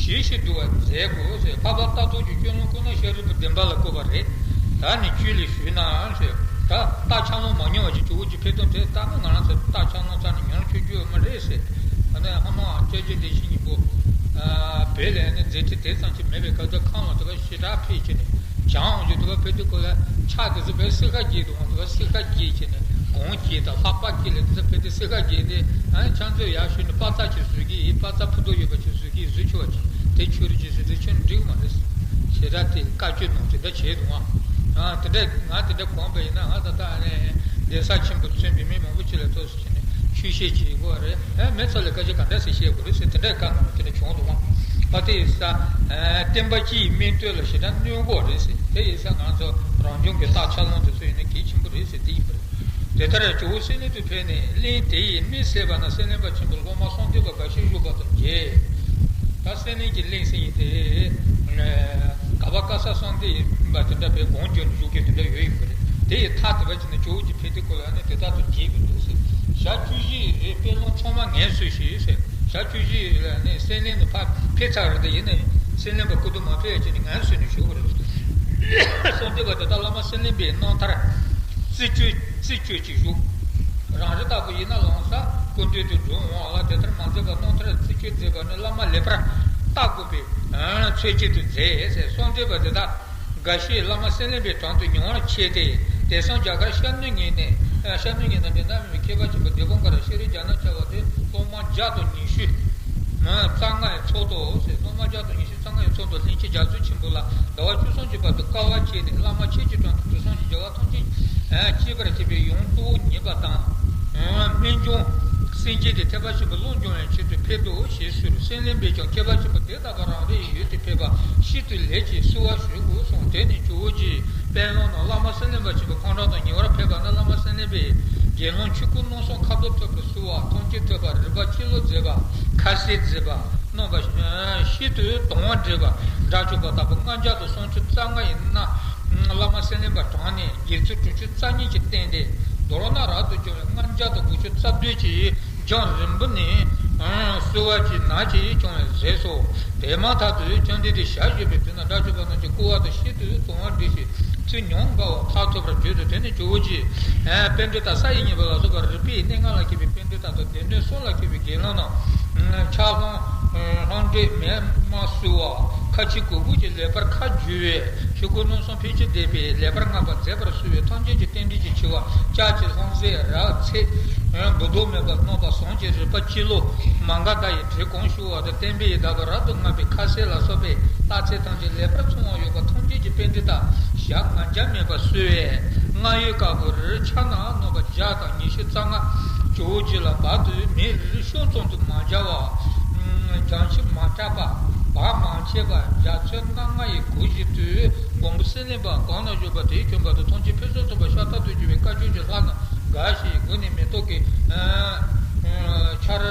ཞི་ཞིང་དུལ་བ་མཛད་དགོས་ཟེར། འཕགས་པ་རྟ་ཐོག་གི་སྤྱོད་ལམ་ཁོ་ན་ཤཱ་རིའི་བུ་བདེན་པ་ལ་བཀོད་པ་རེད། ད་ནི་ཁྱོད་ལས་ཞུས་ན་ཟེར། ད་རྟ་ཕྱག་རླུང་མ་སྙོམས་པ་ཅིག་ཇོ་བོ་རྗེ་ཕེབས་སྟངས་དེ་ལྟ་ན་ང་རང་ཚོ་རྟ་ཕྱག་རླུང་རྩ་ནས་ཉར་ཆོག་རྒྱུ་ཡོད་མ་རེད་ཟེར། ཨ་ནི་ཧ་མ་སྐྱབས་རྗེ་བདེ་ཆེན་སྙིང་པོ། བོད་ལ་ནི་མཛད་འཕྲིན་དེ་ཙམ་གྱིས་མེད་པའི་སྐབས་དེར་ཁམས་ལ་དེ་ག་ཞེ་དྲག་ཕེབས་བྱས་ནས། བྱང་འོང་རྒྱུ་དེ་ག་ཕེབས་དུས་སྐབས་ལ་ཕྱག་དེ་ཚོ་བས་སྲིད་ཁ་རྒྱས་འདུག་འོང་དེ་ག་སྲིད་ཁ་རྒྱས་བྱས་ནས། གོང་གི་དང་ལྷག་པ་གི་ལས་དེ་ཚོ་ཕེབས་ཏེ་སེ་ཁ་གི་དེ་ཨ་ཆང་མཛོད་ཡར་ཞུས་ནས་པ་ཙ་ཅིག་བཟོས་ཀྱི་ཡིན། པ་ཙ་ཕུ་ཏོ་ཡོད་པ་ཅིག་བཟོས་ཀྱི་ཡིན། བཟོས་ཆོག་པ་ཅིག་དེ་ཆོས་རིག་ཅིག་བཟོས་དེ་ཆོས་འགྲིག་མ་རེད། ཞེ་དྲག་དེ་བཀའ་བཀྱོན་གནང་དེ་འདྲ་བྱས་འདུག་ཨ། ཨ་དེ་འདྲ་ང་དེ་འདྲ་གོང་པ་ཡིན་ན་ང་ད་ལྟ་ཨ་ནི་གདན་ས་ཆེན་པོ་མཚོན་པའི་མི་མང་པོ་ཅིག་ལ་ཐུགས་སུ་ཆུད་ནས་ཆོས་བཤད་ཀྱི་ཡོད་རེད། ཨ་མི་ཚོ་ལ་སྐད་ཆ་ག་འདྲ་ཞིག་བཤད་དགོས་རེད་ཟེར་དེ་འདྲ་བཀའ་གནང་བ་དེ་འདྲ་བྱུང་འདུག་ཨ། ཨ་དེ་ཡིན་ས་ཨ་བསྟན་པ་སྤྱི་ཡི་སྨིན་གྲོལ་ལ་ཞེ་དྲག་གནོད་འགོག་རེད་ཟེར། དེ་ཡིན་ས་ང་ཚོ་རང་བྱུང་གི་རྟགས་ཆ་ལོང་དེ་ཚོ་ཡིན་ན་གལ་ཆེན་པོ་རེད་ཟེར་དེ་ཡིན་པ་རེད། དེ་ལྟར་ཇོ་བོ་སེང་བློན་དུ་ཕེབས་ནས་གླིང་དེ་ཡི་གནས་གསལ་བ་ན་སེང་བློན་པ་ཆེན་པོ་སློབ་མ་གསང་བདེ་བ་འགའ་ཞིག་བཞུགས་པ་དང་མཇལ། ད་སེང་བློན་གྱི་གླིང་ཟེར་ཡིན་ཏེ། ག་བ་ཀ་ས་གསང་བདེ་ཡིན་པ་དེ་འདྲ་བའི་གོང་བརྗོད་ནས་བཞུགས་མཁན་དེ་འདྲ་ཡོད་ཡིན་པ་རེད། དེ་ཡི་མཐའ་དེ་བ་ཅིག་ན་ཇོ་བོ་གྱི་ཕེབས་དེ་ཁོ་ལ་ནི་དེ་དག་ཏུ་མཇལ་བའི་ལུགས་ཟེར། ཞག་བཅུ་བཞི་རེ་དཔལ་ལུང་ཚང་མ་ངལ་གསོས་ཤིག་ཟེར། ཞག་བཅུ་བཞི་ལ་ནི་སེང་བློན་ནི་ཕ་ཕེབས་ཚར་རེད། དེ་ཡིན་ནའི་སེང་བློན་པ་སྐུ་གདུང་མ་ཕེབས་ཡ་ཅིག་ནི་ངལ་གསོས་ནས་བཞུགས་པ་རེད། གསང་བདེ་བ་དེ་དག་བླ་མ་སེང་བློན་པའི་རྣམ་ཐར་རྩིས་སྤྲོད་རྩིས་སྤྲོད་ཅིག་བཞུགས། རང་རེ་ལྟ་བུ་ཡིན་ན་ལམ་སང་སྐུ་མདུན་དུ་འགྲོ་འོང་ལ་དེ་ལྟར་མ་མཛད་པར་རྣམ་ཐར་རྩིས་སྤྲོད་མཛད་པ་ནི་བླ་མ་ལེགས་པར་བལྟ་དགོས་པའི་ཚོད་ཅིག་ཏུ་མཛད་ཟེར། གསང་བདེ་བ་དེ་དག་འགའ་ཞིག་བླ་མ་སེང་བློན་པའི་དྲུང་དུ་ཉེ་བར་མཆིས་ཏེ། དེང་སང་རྒྱ་གར་ཤར་ནུབ་གཉིས་ནས་ཤར་ནུབ་གཉིས་ན་འདི་ན་མཁས་པ་ཆེན་པོ་སྡེ་དཔོན་མཁར་ཤེས་རིག་རྒྱ་ནག་བྱ་བ་དེ་སློབ་མ་བརྒྱ་དང་ཉི་ཤུ། རྩ་ལྔ་ཡི་ཚོགས་འདུ་ཟེར། སློབ་མ་བརྒྱ་དང་ཉི་ཤུ་རྩ་ལྔ་ཡི་ཚོགས་འདུ་ལྷན་ཅིག་རྒྱ་མཚོ་ཆེན་པོ་ལ་ཟླ་བ་བཅུ་གསུམ་གྱི་བར་དུ་དཀའ་བ་སྤྱད་ནས་བླ་མ་ཁྱེད་ཀྱི་དྲུང་དུ་དུས་གསུམ་གྱི་རྒྱལ་བ་ཐམས་ཅད་སྐྱེས་པར་བྱེད་པའི་ཡང་གཙོ་བོ་ཉིད་པ་དང་། སྨན་ལྗོངས་སེམས་ཅན་གྱི་ཐེག་པ་ཆེན་པོའི་བློ་སྦྱོང་བའི་ཆེད་དུ་ཕེབས་སོ་ཞེས་གསོལ། སེང་བློན་པས་ཀྱང་མཁས་པ་ཆེན་པོ་དེ་ལྟ་བུ་རང་རེའི་ཡུལ་དུ་ཕེབས་པ་ཤིན་ཏུ་ལེགས་ཀྱིས་གསོལ་བ་ཞུ་དགོས་གསུངས། དེ་ནས་ཇོ་བོ་རྗེ་དཔལ་ལུང་ནང་བླ་མ་སེང་བློན་པ་ཆེན་པོ་ཁོང་རང་དང་ཉེ་བར་ཕེབས་པ་ན། བླ་མ་སེང་བློན་པས་དགེ་སློང་ཆོས་སྐུ་སྣང་གསུམ་ཁ་དོག་ཐོས་པ་གསོལ་བ་ཐམས་ཅད་ཐོས་པ་རིག་པ་སྤྱི་བློ་མཛད་པ་ཁ་གསལ་མཛད་པ་རྣམ་པ་ཤིན་ཏུ་དང་བ་འདྲེས་པ་འདྲ་བྱུང་བ་ལྟ་བུ་ལྔ་བརྒྱ་དང་སུམ་ཅུ་རྩ་ལྔ་ཡི་ནང་བླ་མ་སེང་བློན་པ་དྲངས་ནས་དགེ་ཚུལ་དྲུག་ཅུ་རྩ་གཉིས་ཀྱི་སྟེང་དེ་མདོར་ན་རབ་ཏུ་བྱུང་བའི་ལྔ་བརྒྱ་དང་དགུ་བཅུ་རྩ་བདུན་གྱི་རྒྱང་རིང་པོ་ནས་གསོལ་བ་ཅིག་ནག་ཅིག་བྱུང་བས་མཛད་སོ། དེ་མ་ཐག་ཏུ་བཅོམ་ལྡན་འདས་ཞལ་བཞུགས་པའི་དུས་ན་དགྲ་བཅོམ་པ་རྣམས་ཀྱིས་བསྐོར་བ་དང་ཤིན་ཏུ་དང་བ་འདྲེས་ཤིང་ཚུལ་ཉམས་དགའ་བ་ཐག་ཆོད་པར་བརྗོད་དོ། དེ་ནས་ཇོ་བོ་རྗེ་པཎྜི་ཏ་ས་ཡི་གཉིས་པ་ལ་སོགས་པ་རིག་པའི་གནས་ལྔ་ལ་མཁས་པའི་པཎྜི་ཏ་དང་སྡེ་སྣོད་གསུམ་ལ་མཁས་པའི་དགེ་སློང་རྣམས་ཕྱག་ལྷུང་ལྷུང་འདྲེན་མེད་མ་གསོལ་བ་ཁ་ཆེ་གུ་གུ་གྱིས་ལེགས་པར་ཁ་བསྒྱུར་བས། ཆོས་སྐུ་སྣང་གསུམ་ཕལ་ཆེར་བསྡེབས་པས་ལེགས་པར་བསྔགས་པ་མཛད་པར་གསོལ་བས། ཐམས་ཅད་ཀྱི་རྟེན་འབྲེལ་གྱི་ཆེ་བ་ལྕགས་ཀྱི་ལྷུང་བཟེད་རབ་ཚེ་འབུལ་དོ་མེད་པ་རྣམ་པ་ཟུང་གི་རིག་པ་སྤྱི་བློ་མ་འགགས་མཐའ་ཡི་དྲི་གང་ཞུ་བ་དང་བསྟན་པའི་བདག་པོ་རབ་ཏུ་བསྔགས་པའི་ཁ་ཟས་ལ་སོགས་པའི་རྟགས་ཚད་ཐམས་ཅད་ལེགས་པར་ཚང་བ་ཡོད་པ་ཐམས་ཅད་ཀྱི་པཎྜི་ཏ་ཞལ་ལྔ་བརྒྱ་མེད་པ་གསོལ་བས། སྔར་ཡོད་བཀའ་བརྒྱུད་ཕྱག་ན་རྣམ་པ་བརྒྱ་དང་ཉི་ཤུ་རྩ་ལྔ་ཇོ་བོ་རྗེ་ལ་བར་དུ་མི་རེ་རེ་ཤོག་ཙམ་དུ་མ་སྦྱར་བ། བྱང་ཆུབ་མ་སྐྲག་པ། བར་མ་ཆད་པ། རྒྱ་མཚོའི་རྣམ་ལྔ་ཡི་གུར་བཞི་དུས་མགོན་པོ་སེང་བློན་པ་གང་ན་བཞུགས་པ་དེའི་བྱོན་པ་དང་ཐམས་ཅད་ཕུན་སུམ་ཚོགས་པ་ཤ་སྟག་ཏུ་གྱུར་པའི་བཀའ་བརྒྱུད་ཀྱི་ལྷ་རྣམས་དགའ་ཞིང་མགུ་ནས་མེ་ཏོག་གི་ཆར་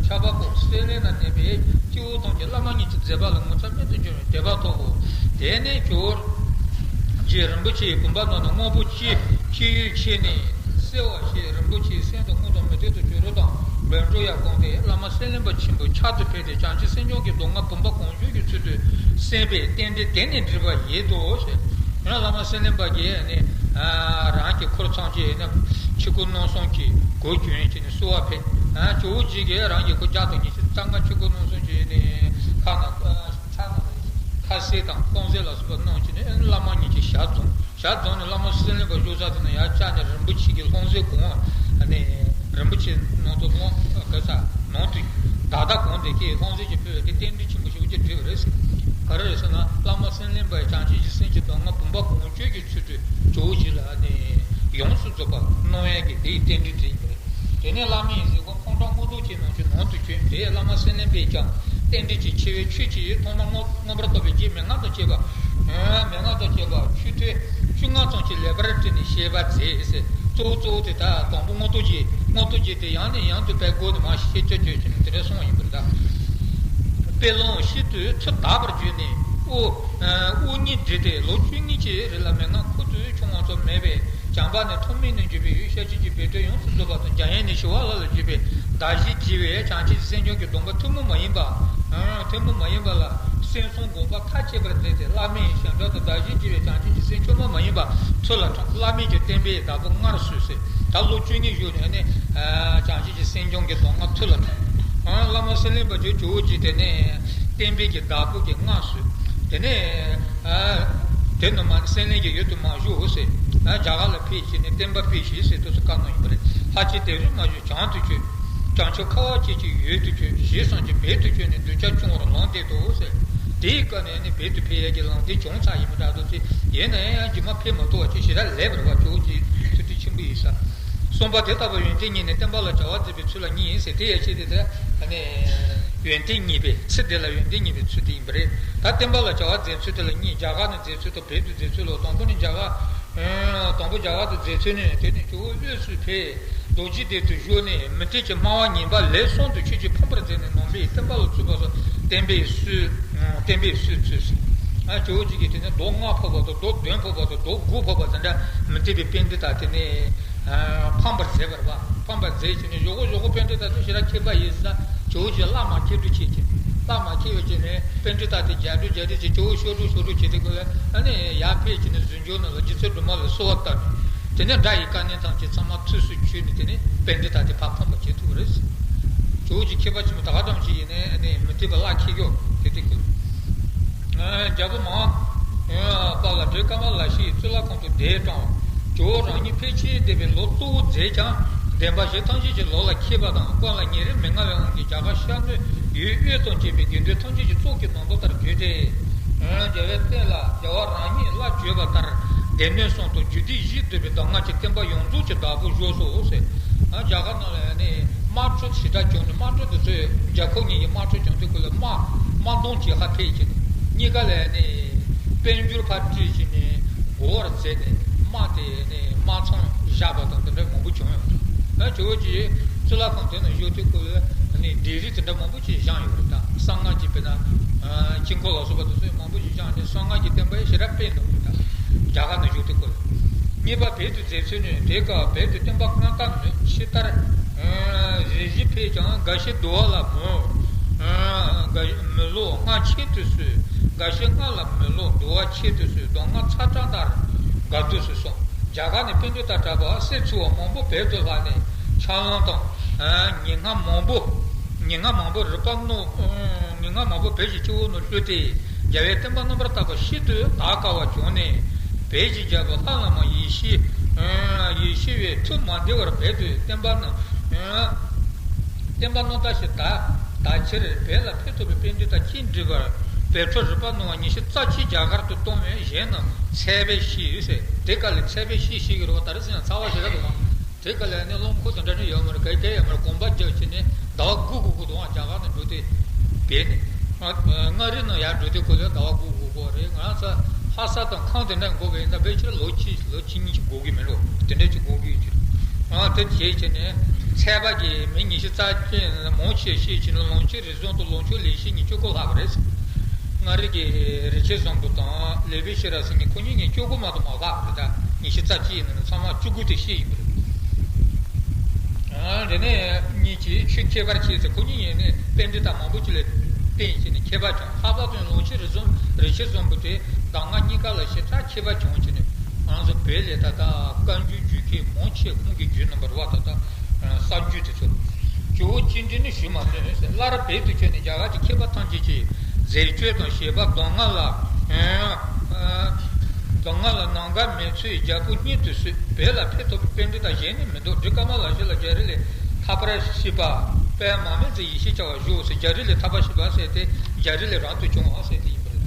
ཆར་པ་ཕོག་སེང་བློན་ན་གནས་པའི་སྐྱེ་བོ་ཐམས་ཅད་བླ་མ་ཉིད་ཀྱི་མཛད་པ་ལ་ངོ་མཚར་རྨད་དུ་བྱུང་བའི་དད་པ་ཐོབ་བོ། དེ་ནས་ཇོ་བོ་རྗེ་རིན་པོ་ཆེའི་བུམ་པ་ནང་ན་དངོས་པོ་ཅི་ཅི་ཡོད་ཁྱེར་ནས། སེ་བ་ཞེས་རིན་པོ་ཆེའི་སེམས་དང་དངོས་དང་མི་མཐུན་དུ་གྱུར་རོ་དང་བོད་འགྲོ་ཡ་གང་དེ་བླ་མ་སེང་བློན་པ་ཆེན་པོའི་ཕྱག་ཏུ་ཕེབས་ཏེ་བྱང་ཆུབ་སེམས་སྦྱོང་གི་མདོ་སྔགས་བུམ་པ་གང་བྱོའི་ཚུལ་དུ་གསན་པས་རྟེན་འབྲེལ་དེ་ནས་འགྲིག་པ་ཡིན་ཏོ་ཞེས། ཡང་བླ་མ་སེང་བློན་པ་གིས་ནི་རང་གི་འཁོར་ཚང་གཅིག་ནི་ཆོས་སྐུ་སྣང་གསུམ་གྱི་གོས་གྱོན་བྱས་ནས་གསོལ་བ་ཕེབས། ཇོ་བོ་རྗེ་གིས་རང་གི་གོས་བརྒྱ་དང་ཉི་ཤུ་རྩ་ལྔ་ཆོས་སྐུ་སྣང་གསུམ་གྱི་ནི་ཁ་ན་ཁ་ན་ཁ་ཟས་དང་ལྷུང་བཟེད་ལ་སོགས་པ་གནང་བྱས་ནས་བླ་མ་ཉིད་ཀྱི་ཞལ་འཛོམས། ཞལ་འཛོམས་ནས་བླ་མ་སེང་བློན་པ་བཞུགས་ས་དེ་ན་ཡར་བཅར་ནས་རིན་པོ་ཆེ་གི་ལྷུང་བཟེད་གང་ནས་རིན་པོ་ཆེ་ནང་དུ་ལྷུང་ག་ས་ནང་དུ་བདག་བདག་གང་དེ་ཀྱི་ལྷུང་བཟེད་ཀྱི་ཕུལ་བས་དེ་རྟེན་འབྲེལ་ཆེན་པོ་ཞེ་པོ་ཅིག་འགྲིག་པ་རེད་ཟེར། ག་རེ་རེད་ཟེར་ན་བླ་མ་སེང་བློན་པ་ཡི་བྱང་ཆུབ་ཀྱི་སེམས་ཀྱི་མདོ་སྔགས་བུམ་པ་གང་བྱོའི་ཚུལ་དུ་ཇོ་བོ་རྗེ་ལ་ནི་ཡོངས་སུ་རྫོགས་པ་གནང་ཡས་ཀྱི་དེ་ཡི་རྟེན་འབྲེལ་འགྲིག་པ་རེད། དེ་ནས་བླ་མའི་གཟིགས་སྐོར་ཁོང་ཁྲོ་དངོས་གྲུབ་ཀྱི་ནང་བཞིན་ནང་དུ་བྱོན་ཏེ་བླ་མ་སེང་བློན་པས་ཀྱང་རྟེན་འབྲེལ་གྱི་ཆེ་བའི་ཆོས་ཀྱི་ཐོག་མ་མངོན་མངོན་པར་རྟོགས་པའི་རྗེ་མན་ངག་དང་བཅས་པ། མན་ངག་དང་བཅས་པ་ཆོས་ཐུན་བཅོ་ལྔ་ཙམ་ཞིག་ལེགས་པར་བྲིས་ནས་བཤད་པ་མཛད་ཟེར། གཙོ་བོ་གཙོ་བོ་དེ་ད་དང་པོ་མངོན་རྟོགས་རྗེ་མངོན་རྟོགས་རྗེ་དེ་ཡང་ནས་ཡང་དུ་དཔེ་བཀོད་ནས་མར་བཤད་རྒྱུ་བརྗོད་ཀྱི་ནི་དེ་འདྲ་གསུངས་པ་ཡིན་པར་གདའ། དཔེ་ལོང་ཤིན་ཏུ་ཚུར་དག་པར་བརྗོད་ནས་དབུ་དབུ་བརྙེས་བྲིས་ཏེ་ལོ་བཅུ་གཉིས་ཀྱི་རིང་ལ་མན་ངག་ཁུ་ཚུར་ཆུང་བ་ཙམ་མེད་པས། བྱམས་པ་ནི་ཐོགས་མེད་ནས་འཇུག་པའི་ཡུལ་ཤཱཀྱའི་རྒྱུད་བེ་ཏོས་ཡོངས་སུ་རྫོགས་པ་དང་། འཇམ་དབྱངས་ནི་ཞི་བ་ལྷ་ལ་འཇུག་པའི་གདགས་གཞི་བགྱི་བའི་བྱང་ཆུབ་སེམས་སྦྱོང་གི་སྡོམ་པ་ཐུན་མོང་མ་ཡིན་པ། ཐུན་མོང་མ་ཡིན་པ་ལ་སེམས་བཟང་སྒོམ་པ་མཐའ་ཆད་པར་མཛད་དེ། བླ་མའི་ཞབས་འདྲེན་དང་གདགས་གཞི་བགྱི་བའི་བྱང་ཆུབ་ཀྱི་སེམས་ཐུན་མོང་མ་ཡིན་པ་ཐུགས་ལ་དྲངས། བླ་མེད་ཀྱི་བསྟན་པའི་བདག་པོ་སྔར་སོས་ཟེར། ད་ལོ་བཅུ་གཉིས་བཞུགས་ནས་ནི་བྱང་ཆུབ་ཀྱི་སེམས་སྦྱོང་གི་སྡོམ་པ་ཐུགས་ལ་དྲངས། བླ་མ་སེང་བློན་པ་ཇོ་བོ་རྗེ་དེ་ནས་བསྟན་པའི་གི་བདག་པོ་གི་སྔར་སོས། དེ་ནས་དེ་ནི་མ་སེང་བློན་གྱི་ཡུལ་དུ་མ་བཞུགས་ཟེར། ཨ་རྒྱ་གར་ལ་ཕེབས་བྱས་ནས་བསྟན་པ་སྤེལ་ཞེས་ཟེར་དུས་སུ་བཀའ་གནང་ཡིན་པ་རེད། ལྷ་ཆོས་དད་གཟུགས་མ་བྱུང་བྱང་དུ་བྱོན། བྱང་ཆུབ་ཁ་བ་ཅན་གྱི་ཡུལ་དུ་བྱོན། ཞེས་སངས་རྒྱས་བོད་དུ་བྱོན་ནས་གདུལ་བྱ་སྐྱོང་བར་ལམ་བདེ་དོ་ཟེར། དེའི་སྐབས་ནས་ནི་བོད་དུ་ཕེབས་ཡས་ཀྱི་ལམ་བདེ་བྱུང་ཚར་ཡིན་པ་འདྲ་འདུག་སྟེ། ཡིན་ན་ཡང་རྗེས་མ་ཕེབས་མ་ཐུབ་པ་ཅིག་ཞེ་དྲག་ལས་པར་བ་ཇོ་བོ་རྗེ་ཐུགས་རྗེ་ཆེན་པོ་ཡིན་ས། གསུམ་པ་དེ་ལྟ་བུ་ཡོན་ཏན་གཉིས་ནི་བསྟན་པ་ལ་བྱ་བ་མཛད་པའི་ཚུལ་ལ་གཉིས་ཡིན་ཟེར། དེ་ཡང་ཅི་སྟེ་དེ་ནི་ཡོན་ཏན་གཉིས་པའི་ཚུལ་དེ་ལ་ཡོན་ཏན་གཉིས་པའི་ཚུལ་དེ་ཡིན་པ་རེད། ད་བསྟན་པ་ལ་བྱ་བ་མཛད་ཚུལ་དེ་ལ་གཉིས། རྒྱ་གར་ནས་མཛད་ཚུལ་དང་བོད་དུ་མཛད་ཚུལ་ལོ། དང་པོ་ནི་རྒྱ་གར། དང་པོ་རྒྱ་གར་དུ་མཛད་ཚུལ་ནི། དེ་ནི་ཇོ་བོ་དབུས་སུ་ཕེབས། རྡོ་རྗེ་གདན་དུ་བཞུགས་ནས་མུ་སྟེགས་ཀྱི་སྨྲ་བ་ངན་པ་ལས་གསུམ་དུ་ཆོས་ཀྱི་ཕམ་པར་མཛད་ནས་ནང་པའི་བསྟན་པ་ལ་བཙུགས་པ་སོགས་བསྟན་པའི་སྲོལ། བསྟན་པའི་སྲོལ་བཙུགས་སོ། ཇོ་བོ་རྗེ་གིས་དེ་ནས་རྡོ་ལྔ་ཕབ་པ་དང་རྡོ་བདུན་ཕབ་པ་དང་རྡོ་དགུ་ཕབ་པ་དེ་འདྲ་མུ་སྟེགས་པའི་པཎྜི་ཏ་དེ་ནས་ཕམ་པར་མཛད་པར་བ། ཕམ་པར་མཛད་བྱས་ནས་ཞོག་གོ་ཞོག་གོ་པཎྜི་ཏ་ཚོ་ཞེ་དྲག་མཁས་པ་ཡིན་ས། ཇོ་བོ་རྗེ་བླ་མ་མཁས་གྲུབ་བྱས་ཀྱི། བླ་མ་མཁས་པ་བྱས་ནས་པཎྜི་ཏ་དེ་རྒྱ་སྒྲོལ་རྒྱ་སྒྲོལ་བྱས། ཇོ་བོ་ཤོག་སྒྲོལ་ཤོག་སྒྲོལ་བྱས་ཏེ། ཁོ་ལ་ཨ་ནི་ཡར་ཕེབས་བྱས་ནས་གཟིམ་ཆུང་ནང་ལ་རྗེ་བཙུན་སྒྲོལ་མ་ལ་གསོལ་བ་བཏབ་ནས། དེ་ནས་དགྲ་ཡི་བཀའ་ནན་ཐམས་ཅད་ཚང་མ་ཚུར་གསོས་བྱས་ནས། དེ་ནས་པཎྜི་ཏ་དེ་ཕར་ཕམ་པ་བྱེད་ཐུབ་པ་རེད། ཇོ་བོ་རྗེ་མཁས་པ་ཆེན་པོ་ད་ག་ཙམ་ཞིག་ཡིན་ནའི་ཨ་ནི་མུ་སྟེགས་པ་བླ་མཁས་ཡོད་དེ་དེ་ཁོ། རྒྱལ་པོ་མར་པ་ལ་བྲེ་ཀ་མ་ལ་ཤིའི་གཙུག་ལག་ཁང་དུ་གདན་དྲངས། ཇོ་བོ་རང་ཉིད་ཕལ་ཆེར་སྡེ་པའི་ལོ་གཙོ་བོ་མཛད་ཀྱང་། བདེན་པ་བཞི་ཐམས་ཅད་ཀྱི་ལུགས་ལ་མཁས་པ་དང་། ཀུན་ལ་ཉེ་རིང་མི་མངའ་བའི་དབང་གིས་རྒྱ་གར་ཤར་ནུབ་ཡུལ་དབུས་དང་བཅས་པའི་དགེ་འདུན་ཐམས་ཅད་ཀྱི་གཙུག་གི་ནོར་བུ་ལྟར་གྱུར་ཏེ། རྒྱལ་བའི་བསྟན་ལ་རྒྱལ་བ་རང་ཉིད་བླ་བརྗོད་པ་ལྟར་སྡེ་སྣོད་གསུམ་དང་རྒྱུད་སྡེ་བཞིས་བསྡུས་པའི་གདམས་ངག་གི་བསྟན་པ་ཡོངས་རྫོགས་ཀྱི་བདག་པོ་བཞུགས་སོ་ཟེར། རྒྱ་གར་ནང་ལ་ཡང་ནི་དམག་འཁྲུག་ཞེ་དྲག་བྱུང་ནས། དམག་འཁྲུག་དེ་ཚོས་རྒྱལ་ཁབ་གཉིས་ཀྱི་དམག་འཁྲུག་བྱུང་དུས་སྐབས་ལ་དམག་དམག་དོན་བྱེད་ཁ་ཕེབས་ཀྱི་ནས། གཉིས་ཀ་ལ་ནི་དཔལ་འབྱོར་ཕར་སྤྲད་ཀྱི་ནས་འགོ་བར་མཛད་ནས། དམག་དེ་ནི་དམག་མཚམས་བཞག་པ་དང་དེ་འདྲ་མང་པོ་བྱུང་ཡོད་པ་དང་། ཇོ་བོ་རྗེ་གཙུག་ལག་ཁང་དེ་ནང་བཞུགས་དུས་སྐབས་ལ་ནི་ལྡེབས་རིས་དེ་འདྲ་མང་པོ་ཅིག་བཞེངས་ཡོད་རེད། ད་གསང་སྔགས་ཀྱི་དཔེར་ན་དཀྱིལ་འཁོར་ལ་སོགས་པ་དེ་ཚོ་མང་པོ་ཞིག་བཞེངས་ནས་གསང་སྔགས་ཀྱི་བསྟན་པ་ཞེ་དྲག་སྤེལ་འདུག་པ། ད་རྒྱ་གར་ནང་བཞུགས་དུས་སྐབས་ལ། གཉིས་པ་བོད་དུ་མཛད་ཚུལ་ནི། དེ་སྐབས་བོད་དུ་བསྟན་པ་སྔར་ལྟར་མོད། ཕྱི་ལྟར་རེ་ཞིག་ཕེབས་ཀྱང་། འགའ་ཞིག་བསྡུ་བ་ལ་མོས། འགའ་ཞིག་མི་བསླུ་སྔགས་ཆེད་དུ་གསོལ། འགའ་ཞིག་སྔགས་ལ་མི་བསླུ་བསྡུ་བ་ཆེད་དུ་གསོལ། གདམས་ངག་ཚ་དྲགས་ལྟར་དགའ་སྡུག་སུ་གསུངས། རྒྱ་གར་ནས་པཎྜི་ཏ་གྲྭ་པ་གསེར་འཚོལ་བ་མང་པོ་བོད་དུ་ལྷགས་ནས་ཕྱག་ལམ་དང་། ཉེ་སྔ་མང་པོ། ཉེ་སྔ་མང་པོ་རིག་པ་རྣོ། ཉེ་སྔ་མང་པོ་བོད་ཀྱི་སྤྱི་བོ་ནང་བླུགས་ཏེ། རྒྱལ་བའི་བསྟན་པ་རྣམ་པར་དག་པ་ཤིན་ཏུ་དར་དཀའ་བ་བྱུང་ནས། བོད་ཀྱི་རྒྱལ་པོ་ལྷ་བླ་མ་ཡེ་ཤེས། ཡེ་ཤེས་པའི་མཐུ་མ་བདེ་བར་བོད་དུ་བསྟན་པ་རྣམས། བསྟན་པ་རྣམ་དག་ཞིག་དར་དར་ཕྱིར། བོད་ལ་ཕེབས་ཐུབ་པའི་པཎྜི་ཏ་ཅི་འདྲ་བར། བོད་ཕྲུག་རིག་པ་རྣོ་བ་ཉི་ཤུ་རྩ་གཅིག་རྒྱ་གར་དུ་གཏོང་བས། གཞན་རྣམས་ཚད་པས་ཤེས་ཟེར། དེ་ག་ལ་ཚད་པས་ཤེས་ཤེས་ཀྱི་རེད་པ། ད་རེས་ཟེར་ན་ཚ་བ་ཞེ་དྲག་འདུག་ག། དེ་ག་ལ་ནི་རླངས་འཁོར་དེ་འདྲ་ནི་ཡོད་མ་རེད། ག་གེ་ཡོད་མ་རེད། གོམ་པ་རྒྱག་བྱས་ནས་ཟླ་བ་དགུ་དགུ་དགུ་དུའང་རྒྱ་གར་ནས་འགྲོ་དུས་བོད་ནས། མངའ་རིས་ནང་ཡར་འགྲོ་དུས་སྐབས་ལ་ཟླ་བ་དགུ་དགུ་དགུ་རེད། ང་རང་ཚོ་ལྷ་ས་དང་ཁམས་དེ་འདྲ་འགོར་བ་ཡིན་ན་ཕལ་ཆེར་ལོ་གཅིག་ལོ་གཅིག་གཉིས་ཀྱི་འགོར་གི་མེད་རོ། དེ་འདྲ་ཅིག་འགོར་གི་ཡོད་ཀྱི་རེད། དེ་བྱས་བྱས་ནས་ཚད་པ་གི་མི་ཉི་ཤུ་རྩ་གཅིག་མང་ཆེ་ཤེས་བྱས་ནས་ལོངས་སྤྱོད་རིགས་གསུམ་དང་ལོངས་སྤྱོད་ལེགས་བཤད་ཉིས་བརྒྱ་དགུ་ལྷག་པ་རེད། མངའ་རིས་ཀྱི་རིན་ཆེན་བཟང་པོ་དང་ལེགས་པའི་ཤེས་རབ་ཟེར་མཁན་ཁོ་གཉིས་ཀྱིས་བཅུ་དགུ་མ་གཏོགས་མ་ལྷག་པ་རེད། ད་ཉི་ཤུ་རྩ་གཅིག་ཡིན་ན་ཚང་མ་བཅུ་དགུ་དེ་ཤེས་ཡིན་པ་རེད། ཨ། དེ་ནས་གཉིས་ཀྱིས་ཆོས་ཁྱད་པར་ཆེ་ཟེར། ཁོ་གཉིས་ཡིན་ནས་པཎྜི་ཏ་མང་པོ་ཅིག་ལ་བསྟེན་བྱས་ནས་མཁས་པ་བྱུང་། ལྷག་པར་དུ་ལོངས་སྤྱོད་རིགས་གསུམ་རིན་ཆེན་བཟང་པོ་དེ་གདམས་ངག་གཉིས་ཀ་ལ་ཞེ་དྲག་མཁས་པ་བྱུང་བྱས་ནས། ང་ཚོ་བོད་ལ་ད་ལྟ་བཀའ་འགྱུར་བརྒྱུད་མཁན་མང་ཆེ་ཁོང་གི་རྒྱུད་རྣམ་པར་བ་ད་ལྟ་གསར་འགྱུར་དེ་ཚོ། ཇོ་བོ་རྗེ་འདྲི་ནི་ཞུ་མ་ནུས་ཟེར། སླར་བོད་དུ་བྱོན་ནས་རྒྱ་གར་གྱི་མཁས་པ་ཐམས་ཅད་ཀྱིས་ཟས་སྤྱོད་དང་བཞེས་པ་གདམས་ངག་ལ། གདམས་ངག་ལ་ནམ་མཁའ་མེ་མཚོའི་རྒྱལ་པོ་སྙེད་དུ་གསོལ། བོད་ལ་ཕེབས་ཐུབ་པའི་པཎྜི་ཏ་གཞན་ནི་མི་འདུག། བྲེ་ཀ་མ་ལ་ཤི་ལ་རྒྱ་རི་ལས་ཐར་པར་ཤེས་པ་དཔལ་མ་མེ་མཛད་ཡེ་ཤེས་བྱ་བ་བཞུགས་ཟེར། རྒྱ་རི་ལས་ཐར་པར་ཤེས་པ་ཟེར་དེ་རྒྱ་རི་ལས་རང་དུ་བྱུང་བ་ཟེར་དེ་ཡིན་པ་རེད།